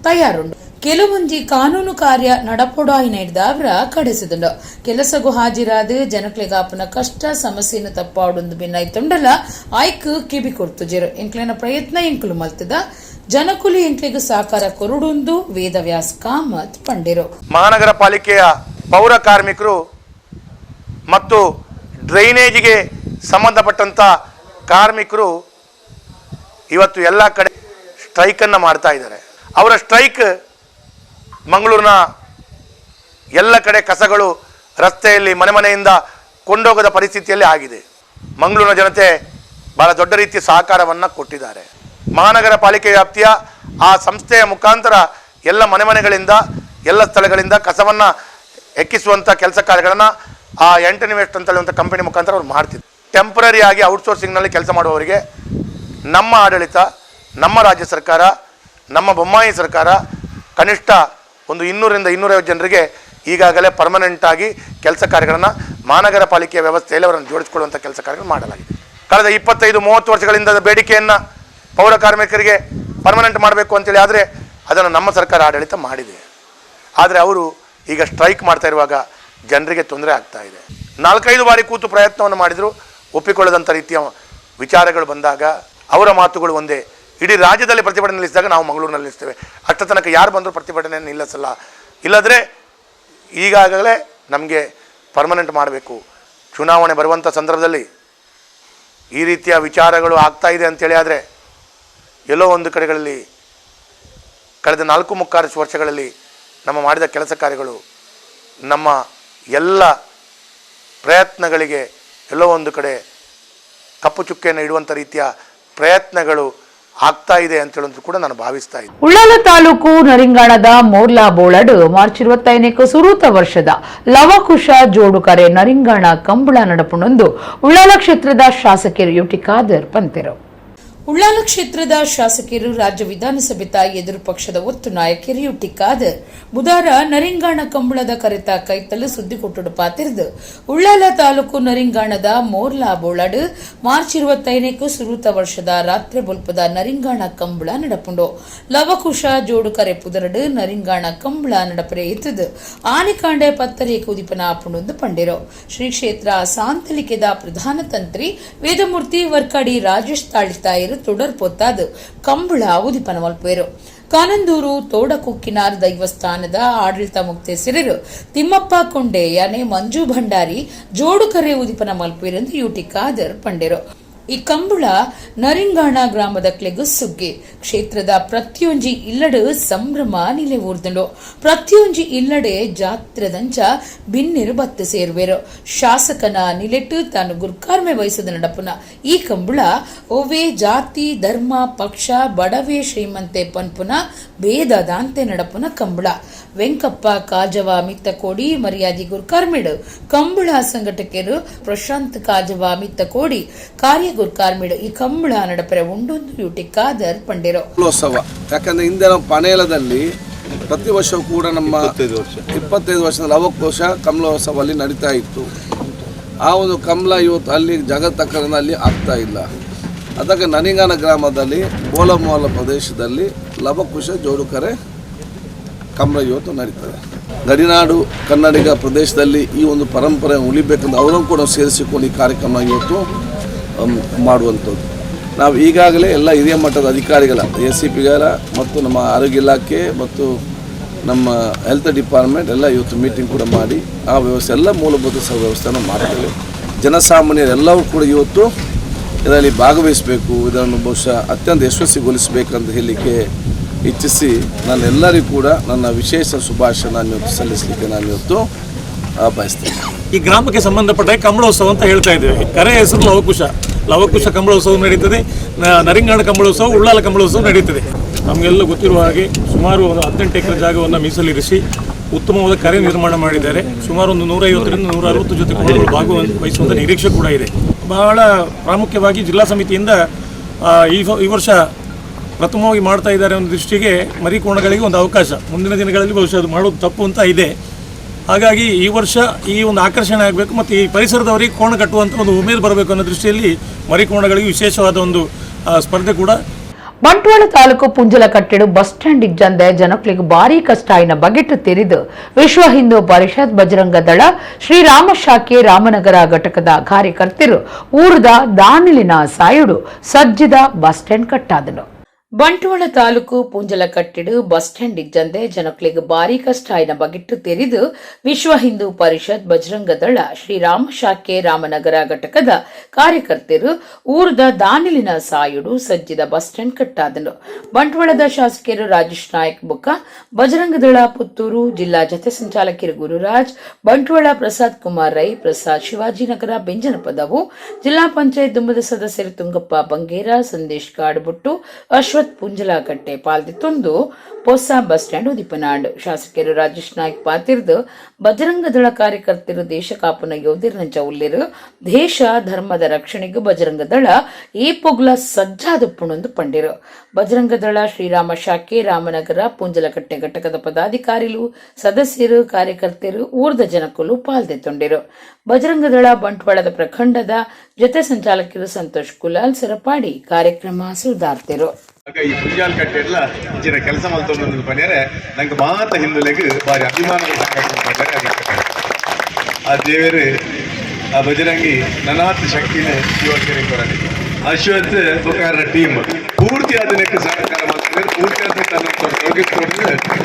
ತಯಾರುಂಡು. ಕೆಲವೊಂಜಿ ಕಾನೂನು ಕಾರ್ಯ ನಡಪೊಡಾಯಿನ ಹಿಡ್ದಾವ್ರ ಕಡೆಸಿದುಂಡು. ಕೆಲಸಗೂ ಹಾಜಿರಾದ ಜನಕ್ಲೆಗಾಪನ ಕಷ್ಟ ಸಮಸ್ಯೆಯನ್ನು ತಪ್ಪಾಡೊಂದು ಭಿನ್ನಾಯ್ತುಂಡಲ ಆಯ್ಕ್ ಕಿಬಿ ಕೊಡ್ತುಜೆರು. ಎಂಕ್ಲೆನ ಪ್ರಯತ್ನ ಎಂಕುಲು ಮಲ್ತದ ಜನಕುಲಿ ಎಂಕ್ಲೆಗ್ ಸಾಕಾರ ಕೊರುಡುಂದು ವೇದವ್ಯಾಸ್ ಕಾಮತ್ ಪಂಡಿರು. ಮಹಾನಗರ ಪಾಲಿಕೆಯ ಪೌರ ಕಾರ್ಮಿಕರು ಮತ್ತು ಡ್ರೈನೇಜಿಗೆ ಸಂಬಂಧಪಟ್ಟಂಥ ಕಾರ್ಮಿಕರು ಇವತ್ತು ಎಲ್ಲ ಕಡೆ ಸ್ಟ್ರೈಕನ್ನು ಮಾಡ್ತಾ ಇದ್ದಾರೆ. ಅವರ ಸ್ಟ್ರೈಕ್ ಮಂಗಳೂರಿನ ಎಲ್ಲ ಕಡೆ ಕಸಗಳು ರಸ್ತೆಯಲ್ಲಿ ಮನೆ ಮನೆಯಿಂದ ಕೊಂಡೋಗದ ಪರಿಸ್ಥಿತಿಯಲ್ಲಿ ಆಗಿದೆ. ಮಂಗಳೂರಿನ ಜನತೆ ಬಹಳ ದೊಡ್ಡ ರೀತಿಯ ಸಹಕಾರವನ್ನು ಕೊಟ್ಟಿದ್ದಾರೆ. ಮಹಾನಗರ ಪಾಲಿಕೆ ವ್ಯಾಪ್ತಿಯ ಆ ಸಂಸ್ಥೆಯ ಮುಖಾಂತರ ಎಲ್ಲ ಮನೆ ಮನೆಗಳಿಂದ ಎಲ್ಲ ಸ್ಥಳಗಳಿಂದ ಕಸವನ್ನು ಹೆಕ್ಕಿಸುವಂಥ ಕೆಲಸ ಕಾರ್ಯಗಳನ್ನು ಆ ಎಂಟನಿ ವೇಸ್ಟ್ ಅಂತ ಹೇಳುವಂಥ ಕಂಪನಿ ಮುಖಾಂತರ ಅವ್ರು ಮಾಡ್ತಿದ್ರು. ಟೆಂಪ್ರರಿ ಆಗಿ ಔಟ್ಸೋರ್ಸಿಂಗ್ನಲ್ಲಿ ಕೆಲಸ ಮಾಡುವವರಿಗೆ ನಮ್ಮ ಆಡಳಿತ, ನಮ್ಮ ರಾಜ್ಯ ಸರ್ಕಾರ, ನಮ್ಮ ಬೊಮ್ಮಾಯಿ ಸರ್ಕಾರ ಕನಿಷ್ಠ ಒಂದು 200 ರಿಂದ 250 ಜನರಿಗೆ ಈಗಾಗಲೇ ಪರ್ಮನೆಂಟಾಗಿ ಕೆಲಸ ಕಾರ್ಯಗಳನ್ನು ಮಹಾನಗರ ಪಾಲಿಕೆಯ ವ್ಯವಸ್ಥೆಯಲ್ಲಿ ಅವರನ್ನು ಜೋಡಿಸಿಕೊಳ್ಳುವಂಥ ಕೆಲಸ ಕಾರ್ಯಗಳು ಮಾಡಲಾಗಿದೆ. ಕಳೆದ 25-30 ವರ್ಷಗಳಿಂದ ಬೇಡಿಕೆಯನ್ನು ಪೌರ ಕಾರ್ಮಿಕರಿಗೆ ಪರ್ಮನೆಂಟ್ ಮಾಡಬೇಕು ಅಂತೇಳಿ, ಆದರೆ ಅದನ್ನು ನಮ್ಮ ಸರ್ಕಾರ ಆಡಳಿತ ಮಾಡಿದೆ. ಆದರೆ ಅವರು ಈಗ ಸ್ಟ್ರೈಕ್ ಮಾಡ್ತಾ ಇರುವಾಗ ಜನರಿಗೆ ತೊಂದರೆ ಆಗ್ತಾ ಇದೆ. 4-5 ಬಾರಿ ಕೂತು ಪ್ರಯತ್ನವನ್ನು ಮಾಡಿದರು, ಒಪ್ಪಿಕೊಳ್ಳದಂಥ ರೀತಿಯ ವಿಚಾರಗಳು ಬಂದಾಗ ಅವರ ಮಾತುಗಳು ಒಂದೇ. ಇಡೀ ರಾಜ್ಯದಲ್ಲಿ ಪ್ರತಿಭಟನೆ ನಿಲ್ಲಿಸಿದಾಗ ನಾವು ಮಂಗಳೂರಿನಲ್ಲಿ ನಿಲ್ಲಿಸ್ತೇವೆ, ಅಷ್ಟ ತನಕ ಯಾರು ಬಂದರೂ ಪ್ರತಿಭಟನೆ ನಿಲ್ಲಿಸಲ್ಲ, ಇಲ್ಲದ್ರೆ ಈಗಾಗಲೇ ನಮಗೆ ಪರ್ಮನೆಂಟ್ ಮಾಡಬೇಕು. ಚುನಾವಣೆ ಬರುವಂಥ ಸಂದರ್ಭದಲ್ಲಿ ಈ ರೀತಿಯ ವಿಚಾರಗಳು ಆಗ್ತಾ ಇದೆ ಅಂತೇಳಿ ಆದರೆ ಎಲ್ಲೋ ಒಂದು ಕಡೆಗಳಲ್ಲಿ ಕಳೆದ 4.75 ವರ್ಷಗಳಲ್ಲಿ ನಮ್ಮ ಮಾಡಿದ ಕೆಲಸ ಕಾರ್ಯಗಳು, ನಮ್ಮ ಎಲ್ಲ ಪ್ರಯತ್ನಗಳಿಗೆ ಎಲ್ಲೋ ಒಂದು ಕಡೆ ಕಪ್ಪು ಚುಕ್ಕೆಯನ್ನು ಇಡುವಂಥ ರೀತಿಯ ಪ್ರಯತ್ನಗಳು ಆಗ್ತಾ ಇದೆ ಅಂತ ಹೇಳೋದು ಕೂಡ ನಾನು ಭಾವಿಸ್ತಾ ಇದ್ದೀನಿ. ಉಳ್ಳಾಲ ತಾಲೂಕು ನರಿಂಗಾಣದ ಮೋರ್ಲಾ ಬೋಳಡು ಮಾರ್ಚ್ 25ಕ್ಕೆ ಸುರೂತ ವರ್ಷದ ಲವಕುಶ ಜೋಡುಕರೆ ನರಿಂಗಾಣ ಕಂಬಳ ನಡಪುಣೊಂದು ಉಳ್ಳಾಲ ಕ್ಷೇತ್ರದ ಶಾಸಕರು ಯುಟಿ ಖಾದರ್ ಪಂತೆರು. ಉಳ್ಳಾಲ ಕ್ಷೇತ್ರದ ಶಾಸಕರು ರಾಜ್ಯ ವಿಧಾನಸಭೆತ ಎದುರು ಪಕ್ಷದ ಒತ್ತು ನಾಯಕರು ಯುಟಿ ಖಾದರ್ ಬುಧಾರ ನರಿಂಗಾಣ ಕಂಬಳದ ಕರೆತ ಕೈತಲು ಸುದ್ದಿ ಕೊಟ್ಟುಡು ಪಾತಿರ್ದು ಉಳ್ಳಾಲ ತಾಲೂಕು ನರಿಂಗಾಣದ ಮೋರ್ಲಾ ಬೋಳಡು ಮಾರ್ಚ್ 25ಕ್ಕೆ ಸುರೂತ ವರ್ಷದ ರಾತ್ರಿ ಬೊಲ್ಪದ ನರಿಂಗಾಣ ಕಂಬಳ ನಡಪುಂಡು. ಲವಕುಶ ಜೋಡುಕರೆ ಪುದರಡು ನರಿಂಗಾಣ ಕಂಬಳ ನಡಪರೆ ಇತ್ತದು ಆನಿಕಾಂಡೆ ಪತ್ತರೆ ಕುದಿಪನ ಆಪುಂಡು ಪಂಡಿರು. ಶ್ರೀ ಕ್ಷೇತ್ರ ಸಾಂತಲಿಕೆದ ಪ್ರಧಾನ ತಂತ್ರಿ ವೇದಮೂರ್ತಿ ವರ್ಕಾಡಿ ರಾಜೇಶ್ ತಾಳಿತಾಯರು തുടರ್ ಪೊತ್ತಾದು ಕಂಬಳ ಉದಿಪನ ಮಲ್ಪೇರು. ಕಾನಂದೂರು ತೋಡಕುಕ್ಕಿನಾರ್ ದೈವಸ್ಥಾನದ ಆಡಳಿತ ಮುಕ್ತೇಸರರು ತಿಮ್ಮಪ್ಪ ಕೊಂಡೆ ಯಾನೆ ಮಂಜು ಭಂಡಾರಿ ಜೋಡುಕರೆ ಉದಿಪನ ಮಲ್ಪೇರೆಂದು ಯುಟಿ ಖಾದರ್ ಪಂಡೆರು. ಈ ಕಂಬಳ ನರಿಂಗಾಣ ಗ್ರಾಮದ ಕ್ಲೆಗು ಸುಗ್ಗಿ ಕ್ಷೇತ್ರದ ಪ್ರತಿಯೊಂಜಿ ಇಲ್ಲಡು ಸಂಭ್ರಮ ನಿಲೆ ಊರ್ದುಂಡು. ಪ್ರತಿಯೊಂಜಿ ಇಲ್ಲಡೆ ಜಾತ್ರದಂಚ ಬಿನ್ನಿರು ಬತ್ತು ಸೇರುವೆರು. ಶಾಸಕನ ನಿಲೆಟ್ಟು ತಾನು ಗುರ್ಕಾರ್ಮೆ ವಹಿಸದ ನಡಪುನ ಈ ಕಂಬಳ ಒವ್ವೇ ಜಾತಿ ಧರ್ಮ ಪಕ್ಷ ಬಡವೆ ಶ್ರೀಮಂತೆ ಪನ್ಪುನ ಭೇದದಾಂತೆ ನಡಪುನ ಕಂಬಳ. ವೆಂಕಪ್ಪ ಕಾಜವ ಮಿತ್ತಕೋಡಿ ಮರ್ಯಾದಿ ಗುರ್ಕಾರ್ಮಿಡು ಕಂಬಳ ಸಂಘಟಕರು ಪ್ರಶಾಂತ್ ಕಾಜವ ಮಿತ್ತಕೋಡಿ ಕಾರ್ಯ ಗುರ್ಕಾರ್ಮಿಡು ಈ ಕಂಬಳ ನಡಪರೆ ಉಂಡೊಂದು ಯುಟಿ ಖಾದರ್ ಪಂಡಿರು. ಕಮಲೋತ್ಸವ ಯಾಕಂದ್ರೆ ಹಿಂದೆ ನಮ್ಮ ಪನೇಲದಲ್ಲಿ ಪ್ರತಿ ವರ್ಷವೂ ಕೂಡ ನಮ್ಮ 25 ವರ್ಷದ ಲವಕೋಶ ಕಮಲೋತ್ಸವ ಅಲ್ಲಿ ನಡೀತಾ ಇತ್ತು. ಆ ಒಂದು ಕಮಲ ಇವತ್ತು ಅಲ್ಲಿ ಜಗತ್ತಕ್ಕರನ್ನ ಅಲ್ಲಿ ಆಗ್ತಾ ಇಲ್ಲ. ಅದಕ್ಕೆ ನನಿಗಾನ ಗ್ರಾಮದಲ್ಲಿ ಬೋಲಮೋಲ ಪ್ರದೇಶದಲ್ಲಿ ಲವಕುಶ ಜೋಡುಕರೆ ಕಮಲ ಇವತ್ತು ನಡೀತದೆ. ಗಡಿನಾಡು ಕನ್ನಡಿಗ ಪ್ರದೇಶದಲ್ಲಿ ಈ ಒಂದು ಪರಂಪರೆ ಉಳಿಬೇಕಂದ್ರೆ ಅವರನ್ನು ಕೂಡ ಸೇರಿಸಿಕೊಂಡು ಈ ಕಾರ್ಯಕ್ರಮ ಇವತ್ತು ಮಾಡುವಂಥದ್ದು. ನಾವು ಈಗಾಗಲೇ ಎಲ್ಲ ಹಿರಿಯ ಮಟ್ಟದ ಅಧಿಕಾರಿಗಳ ಎ.ಸಿ.ಪಿಗಳ ಮತ್ತು ನಮ್ಮ ಆರೋಗ್ಯ ಇಲಾಖೆ ಮತ್ತು ನಮ್ಮ ಹೆಲ್ತ್ ಡಿಪಾರ್ಟ್ಮೆಂಟ್ ಎಲ್ಲ ಇವತ್ತು ಮೀಟಿಂಗ್ ಕೂಡ ಮಾಡಿ ಆ ವ್ಯವಸ್ಥೆ ಎಲ್ಲ ಮೂಲಭೂತ ವ್ಯವಸ್ಥೆಯನ್ನು ಮಾಡ್ತೇವೆ. ಜನಸಾಮಾನ್ಯರೆಲ್ಲವೂ ಕೂಡ ಇವತ್ತು ಇದರಲ್ಲಿ ಭಾಗವಹಿಸಬೇಕು, ಇದನ್ನು ಬಹುಶಃ ಅತ್ಯಂತ ಯಶಸ್ವಿಗೊಳಿಸಬೇಕಂತ ಹೇಳಲಿಕ್ಕೆ ಇಚ್ಛಿಸಿ ನಾನು ಎಲ್ಲರಿಗೂ ಕೂಡ ನನ್ನ ವಿಶೇಷ ಶುಭಾಶಯ ನಾನು ಇವತ್ತು ಸಲ್ಲಿಸಲಿಕ್ಕೆ ನಾನು ಇವತ್ತು ಬಯಸ್ತೇನೆ. ಈ ಗ್ರಾಮಕ್ಕೆ ಸಂಬಂಧಪಟ್ಟ ಕಂಬಳೋತ್ಸವ ಅಂತ ಹೇಳ್ತಾ ಇದ್ದೇವೆ. ಕರೆ ಹೆಸರು ಲವಕುಶ. ಲವಕುಶ ಕಂಬಳೋತ್ಸವ ನಡೀತದೆ, ನರಿಂಗಾಣ ಕಂಬಳೋತ್ಸವ, ಉಳ್ಳಾಲ ಕಂಬಳೋತ್ಸವ ನಡೀತದೆ. ನಮಗೆಲ್ಲ ಗೊತ್ತಿರುವ ಹಾಗೆ ಸುಮಾರು ಒಂದು 18 ಎಕರೆ ಜಾಗವನ್ನು ಮೀಸಲಿರಿಸಿ ಉತ್ತಮವಾದ ಕರೆ ನಿರ್ಮಾಣ ಮಾಡಿದ್ದಾರೆ. ಸುಮಾರು ಒಂದು 150ರಿಂದ 160 ಜೊತೆ ಕೋಣಗಳು ಭಾಗವಹಿಸುವಂಥ ನಿರೀಕ್ಷೆ ಕೂಡ ಇದೆ. ಬಹಳ ಪ್ರಾಮುಖ್ಯವಾಗಿ ಜಿಲ್ಲಾ ಸಮಿತಿಯಿಂದ ಈ ವರ್ಷ ಪ್ರಥಮವಾಗಿ ಮಾಡ್ತಾ ಇದ್ದಾರೆ ಅನ್ನೋ ದೃಷ್ಟಿಗೆ ಮರಿಕೋಣಗಳಿಗೆ ಒಂದು ಅವಕಾಶ ಮುಂದಿನ ದಿನಗಳಲ್ಲಿ ಬಹುಶಃ ಅದು ಮಾಡೋದು ತಪ್ಪು ಅಂತ ಇದೆ. ಹಾಗಾಗಿ ಈ ವರ್ಷ ಈ ಒಂದು ಆಕರ್ಷಣೆ ಆಗಬೇಕು ಮತ್ತು ಈ ಪರಿಸರದವರಿಗೆ ಕೋಣ ಕಟ್ಟುವಂಥ ಒಂದು ಉಮೇದು ಬರಬೇಕು ಅನ್ನೋ ದೃಷ್ಟಿಯಲ್ಲಿ ಮರಿಕೋಣಗಳಿಗೆ ವಿಶೇಷವಾದ ಒಂದು ಸ್ಪರ್ಧೆ ಕೂಡ. ಬಂಟ್ವಾಳ ತಾಲೂಕು ಪುಂಜಲಕಟ್ಟೆಡು ಬಸ್ ಸ್ಟ್ಯಾಂಡ್ ಇಜ್ಜಂದೆ ಜನಕ್ಲಿಗೆ ಭಾರೀ ಕಷ್ಟ ಆಯಿನ ಬಗೆಟ್ ತೆರೆದು ವಿಶ್ವ ಹಿಂದೂ ಪರಿಷತ್ ಬಜರಂಗ ದಳ ಶ್ರೀರಾಮ ಶಾಖೆ ರಾಮನಗರ ಘಟಕದ ಕಾರ್ಯಕರ್ತರು ಊರದ ದಾನಿಲಿನ ಸಾಯುಡು ಸಜ್ಜಿದ bus stand ಕಟ್ಟಾದನು. Bantwal taluk ಪುಂಜಲಕಟ್ಟೆಡು bus stand ಇಜ್ಜಂದೆ ಜನಕ್ಲಿಗೆ ಭಾರೀ ಕಷ್ಟ ಆಯಿನ ಬಗೆಟ್ಟು ತೆರೆದು ವಿಶ್ವ ಹಿಂದೂ ಪರಿಷತ್ ಬಜರಂಗ ದಳ ಶ್ರೀರಾಮ ಶಾಖೆ ರಾಮನಗರ ಘಟಕದ ಕಾರ್ಯಕರ್ತರು ಊರದ ದಾನಿಲಿನ ಸಾಯುಡು ಸಜ್ಜಿದ ಬಸ್ ಸ್ಟ್ಯಾಂಡ್ ಕಟ್ಟಾದನು. ಬಂಟ್ವಾಳದ ಶಾಸಕರು ರಾಜೇಶ್ ನಾಯಕ್ ಬೊಕ್ಕ ಬಜರಂಗ ದಳ ಪುತ್ತೂರು ಜಿಲ್ಲಾ ಜತೆ ಸಂಚಾಲಕರು ಗುರುರಾಜ್, ಬಂಟ್ವಾಳ ಪ್ರಸಾದ್ ಕುಮಾರ್ ರೈ, ಪ್ರಸಾದ್ ಶಿವಾಜಿನಗರ ಬೆಂಜನಪದವು, ಜಿಲ್ಲಾ ಪಂಚಾಯತ್ ದುಂಬದ ಸದಸ್ಯರು ತುಂಗಪ್ಪ ಬಂಗೇರ, ಸಂದೇಶ್ ಕಾಡುಬುಟ್ಟು, ಅಶ್ವಥ್ ಪುಂಜಲಕಟ್ಟೆ ಪಾಲ್ದಿತ್ತೊಂದು ಪೊಸ ಬಸ್ ಸ್ಟ್ಯಾಂಡ್ ಉದಿಪನಾಡ್. ಶಾಸಕರು ರಾಜೇಶ್ ನಾಯ್ಕ್ ಪಾತಿರ್ದು ಬಜರಂಗ ದಳ ಕಾರ್ಯಕರ್ತರು ದೇಶ ಕಾಪುನ ಯೋಧಿರ್ನಂಚ ಉಲ್ಲೇರು ದೇಶ ಧರ್ಮದ ರಕ್ಷಣೆಗೂ ಬಜರಂಗ ದಳ ಈ ಪೊಗ್ಲ ಸಜ್ಜಾದಪ್ಪುಣೊಂದು ಪಂಡಿರು. ಬಜರಂಗ ದಳ ಶ್ರೀರಾಮ ಶಾಖೆ ರಾಮನಗರ ಪುಂಜಲಕಟ್ಟೆ ಘಟಕದ ಪದಾಧಿಕಾರಿಲು, ಸದಸ್ಯರು, ಕಾರ್ಯಕರ್ತರು, ಊರ್ದ ಜನಕುಲು ಪಾಲ್ದೆತ್ತೊಂಡಿರು. ಬಜರಂಗ ದಳ ಬಂಟ್ವಾಳದ ಪ್ರಖಂಡದ ಜೊತೆ ಸಂಚಾಲಕರು ಸಂತೋಷ್ ಕುಲಾಲ್ ಸರಪಾಡಿ ಕಾರ್ಯಕ್ರಮ ಸುಧಾರ್ತಿರು. ಈ ಪುಂಜಾಲ್ ಕಟ್ಟೆಡ್ಲ ಇಂಚಿನ ಕೆಲಸ ಮಲ್ತೊಂದು ಪನ್ಯರೆ ನಂಗೆ ಮಾತ ಹಿಂದುಲೆಗ್ ಬಾರಿ ಅಭಿಮಾನದ ಸಂಗತಿ. ಆ ದೇವರು ಆ ಬಜರಂಗಿ ನನಾತ್ ಶಕ್ತಿನ ಯುವಕರಿಗೆ ಕೊರಲಿ. ಅಶ್ವಥ್ ಬುಕಾರ ಟೀಮ್ ಪೂರ್ತಿ ಅದಕ್ಕೆ ಸಹಕಾರ ಮಾಡ್ತಾರೆ, ಪೂರ್ತಿ ಅದಕ್ಕೆ ತನ್ನ ತೊಡಗಿಸ್ಕೊಂಡು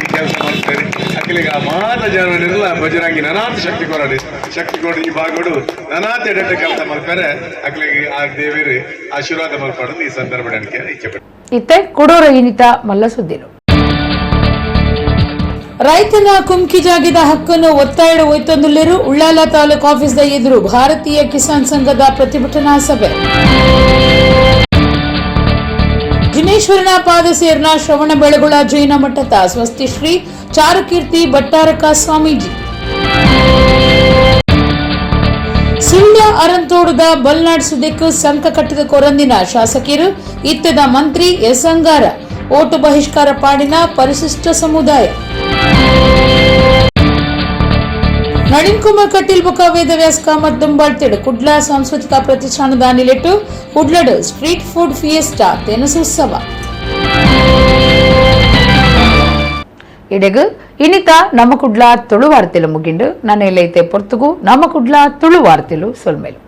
ಈ ಕೆಲಸ ಮಾಡ್ತಾರೆ. ಅಕ್ಕಲಿಗೆ ಆ ಮಾತ ಜನರೆಲ್ಲ ಬಜರಂಗಿ ನನಾತ್ ಶಕ್ತಿ ಕೊರಡಿ, ಶಕ್ತಿ ಕೊಡು ಈ ಭಾಗಡು ನನಾತ್ ಎಡೆಟ್ಟ ಕೆಲಸ ಮಾಡ್ತಾರೆ. ಅಕ್ಕಲಿಗೆ ಆ ದೇವರು ಆಶೀರ್ವಾದ ಮಾಡ್ಕೊಂಡು ಈ ಸಂದರ್ಭ ಇಚ್ಛೆ ಪಡ್ತೀನಿ. ಇತ್ತೆ ಕೊಡೋರ ಇನಿತ ಮಲ್ಲ ಸುದ್ದಿರು. ರೈತನ ಕುಮ್ಕಿ ಜಾಗಿದ ಹಕ್ಕನ್ನು ಒತ್ತಾಯ ಒಯ್ತೊಂದುಲ್ಲೇರು ಉಳ್ಳಾಲ ತಾಲೂಕು ಆಫೀಸ್ದ ಎದುರು ಭಾರತೀಯ ಕಿಸಾನ್ ಸಂಘದ ಪ್ರತಿಭಟನಾ ಸಭೆ. ಜಿನೇಶ್ವರನ ಪಾದ ಸೇರ್ನ ಶ್ರವಣ ಬೆಳಗೊಳ ಜೈನ ಮಠದ ಸ್ವಸ್ತಿ ಶ್ರೀ ಚಾರುಕೀರ್ತಿ ಭಟ್ಟಾರಕ ಸ್ವಾಮೀಜಿ. ಸುಳ್ಯ ಅರಂತೋಡುದ ಬಲ್ನಾಡ್ ಸುದೆಕ್ ಸಂಕ ಕಟ್ಟಿದ ಕೊರಂದಿನ ಶಾಸಕರು ಇತ್ತದ ಮಂತ್ರಿ ಎಸ್ ಅಂಗಾರ. ಓಟು ಬಹಿಷ್ಕಾರ ಪಾಡಿನ ಪರಿಶಿಷ್ಟ ಸಮುದಾಯ. ನಳಿನ್ ಕುಮಾರ್ ಕಟೀಲ್ ಬೊಕ ವೇದವ್ಯಾಸ್ ಕಾಮತ್ ದುಂಬಾಳ್ತೇಡು ಕುಡ್ಲ ಸಾಂಸ್ಕೃತಿಕ ಪ್ರತಿಷ್ಠಾನದ ನಿಲೆಟ್ಟು ಕುಡ್ಲಡು ಸ್ಟ್ರೀಟ್ ಫುಡ್ ಫಿಯೆಸ್ಟಾ ತೆನಸುತ್ಸವ. ಇಡೆಗ್ ಇನಿತ ನಮ್ಮ ಕುಡ್ಲ ತುಳು ವಾರ್ತೆಲು ಮುಗಿಂಡು. ನನ್ನ ಎಲ್ಲೈತೆ ಪೊರ್ತುಗು ನಮ್ಮ ಕುಡ್ಲ ತುಳು ವಾರ್ತೆಲು ಸೊಲ್ಮೇಲು.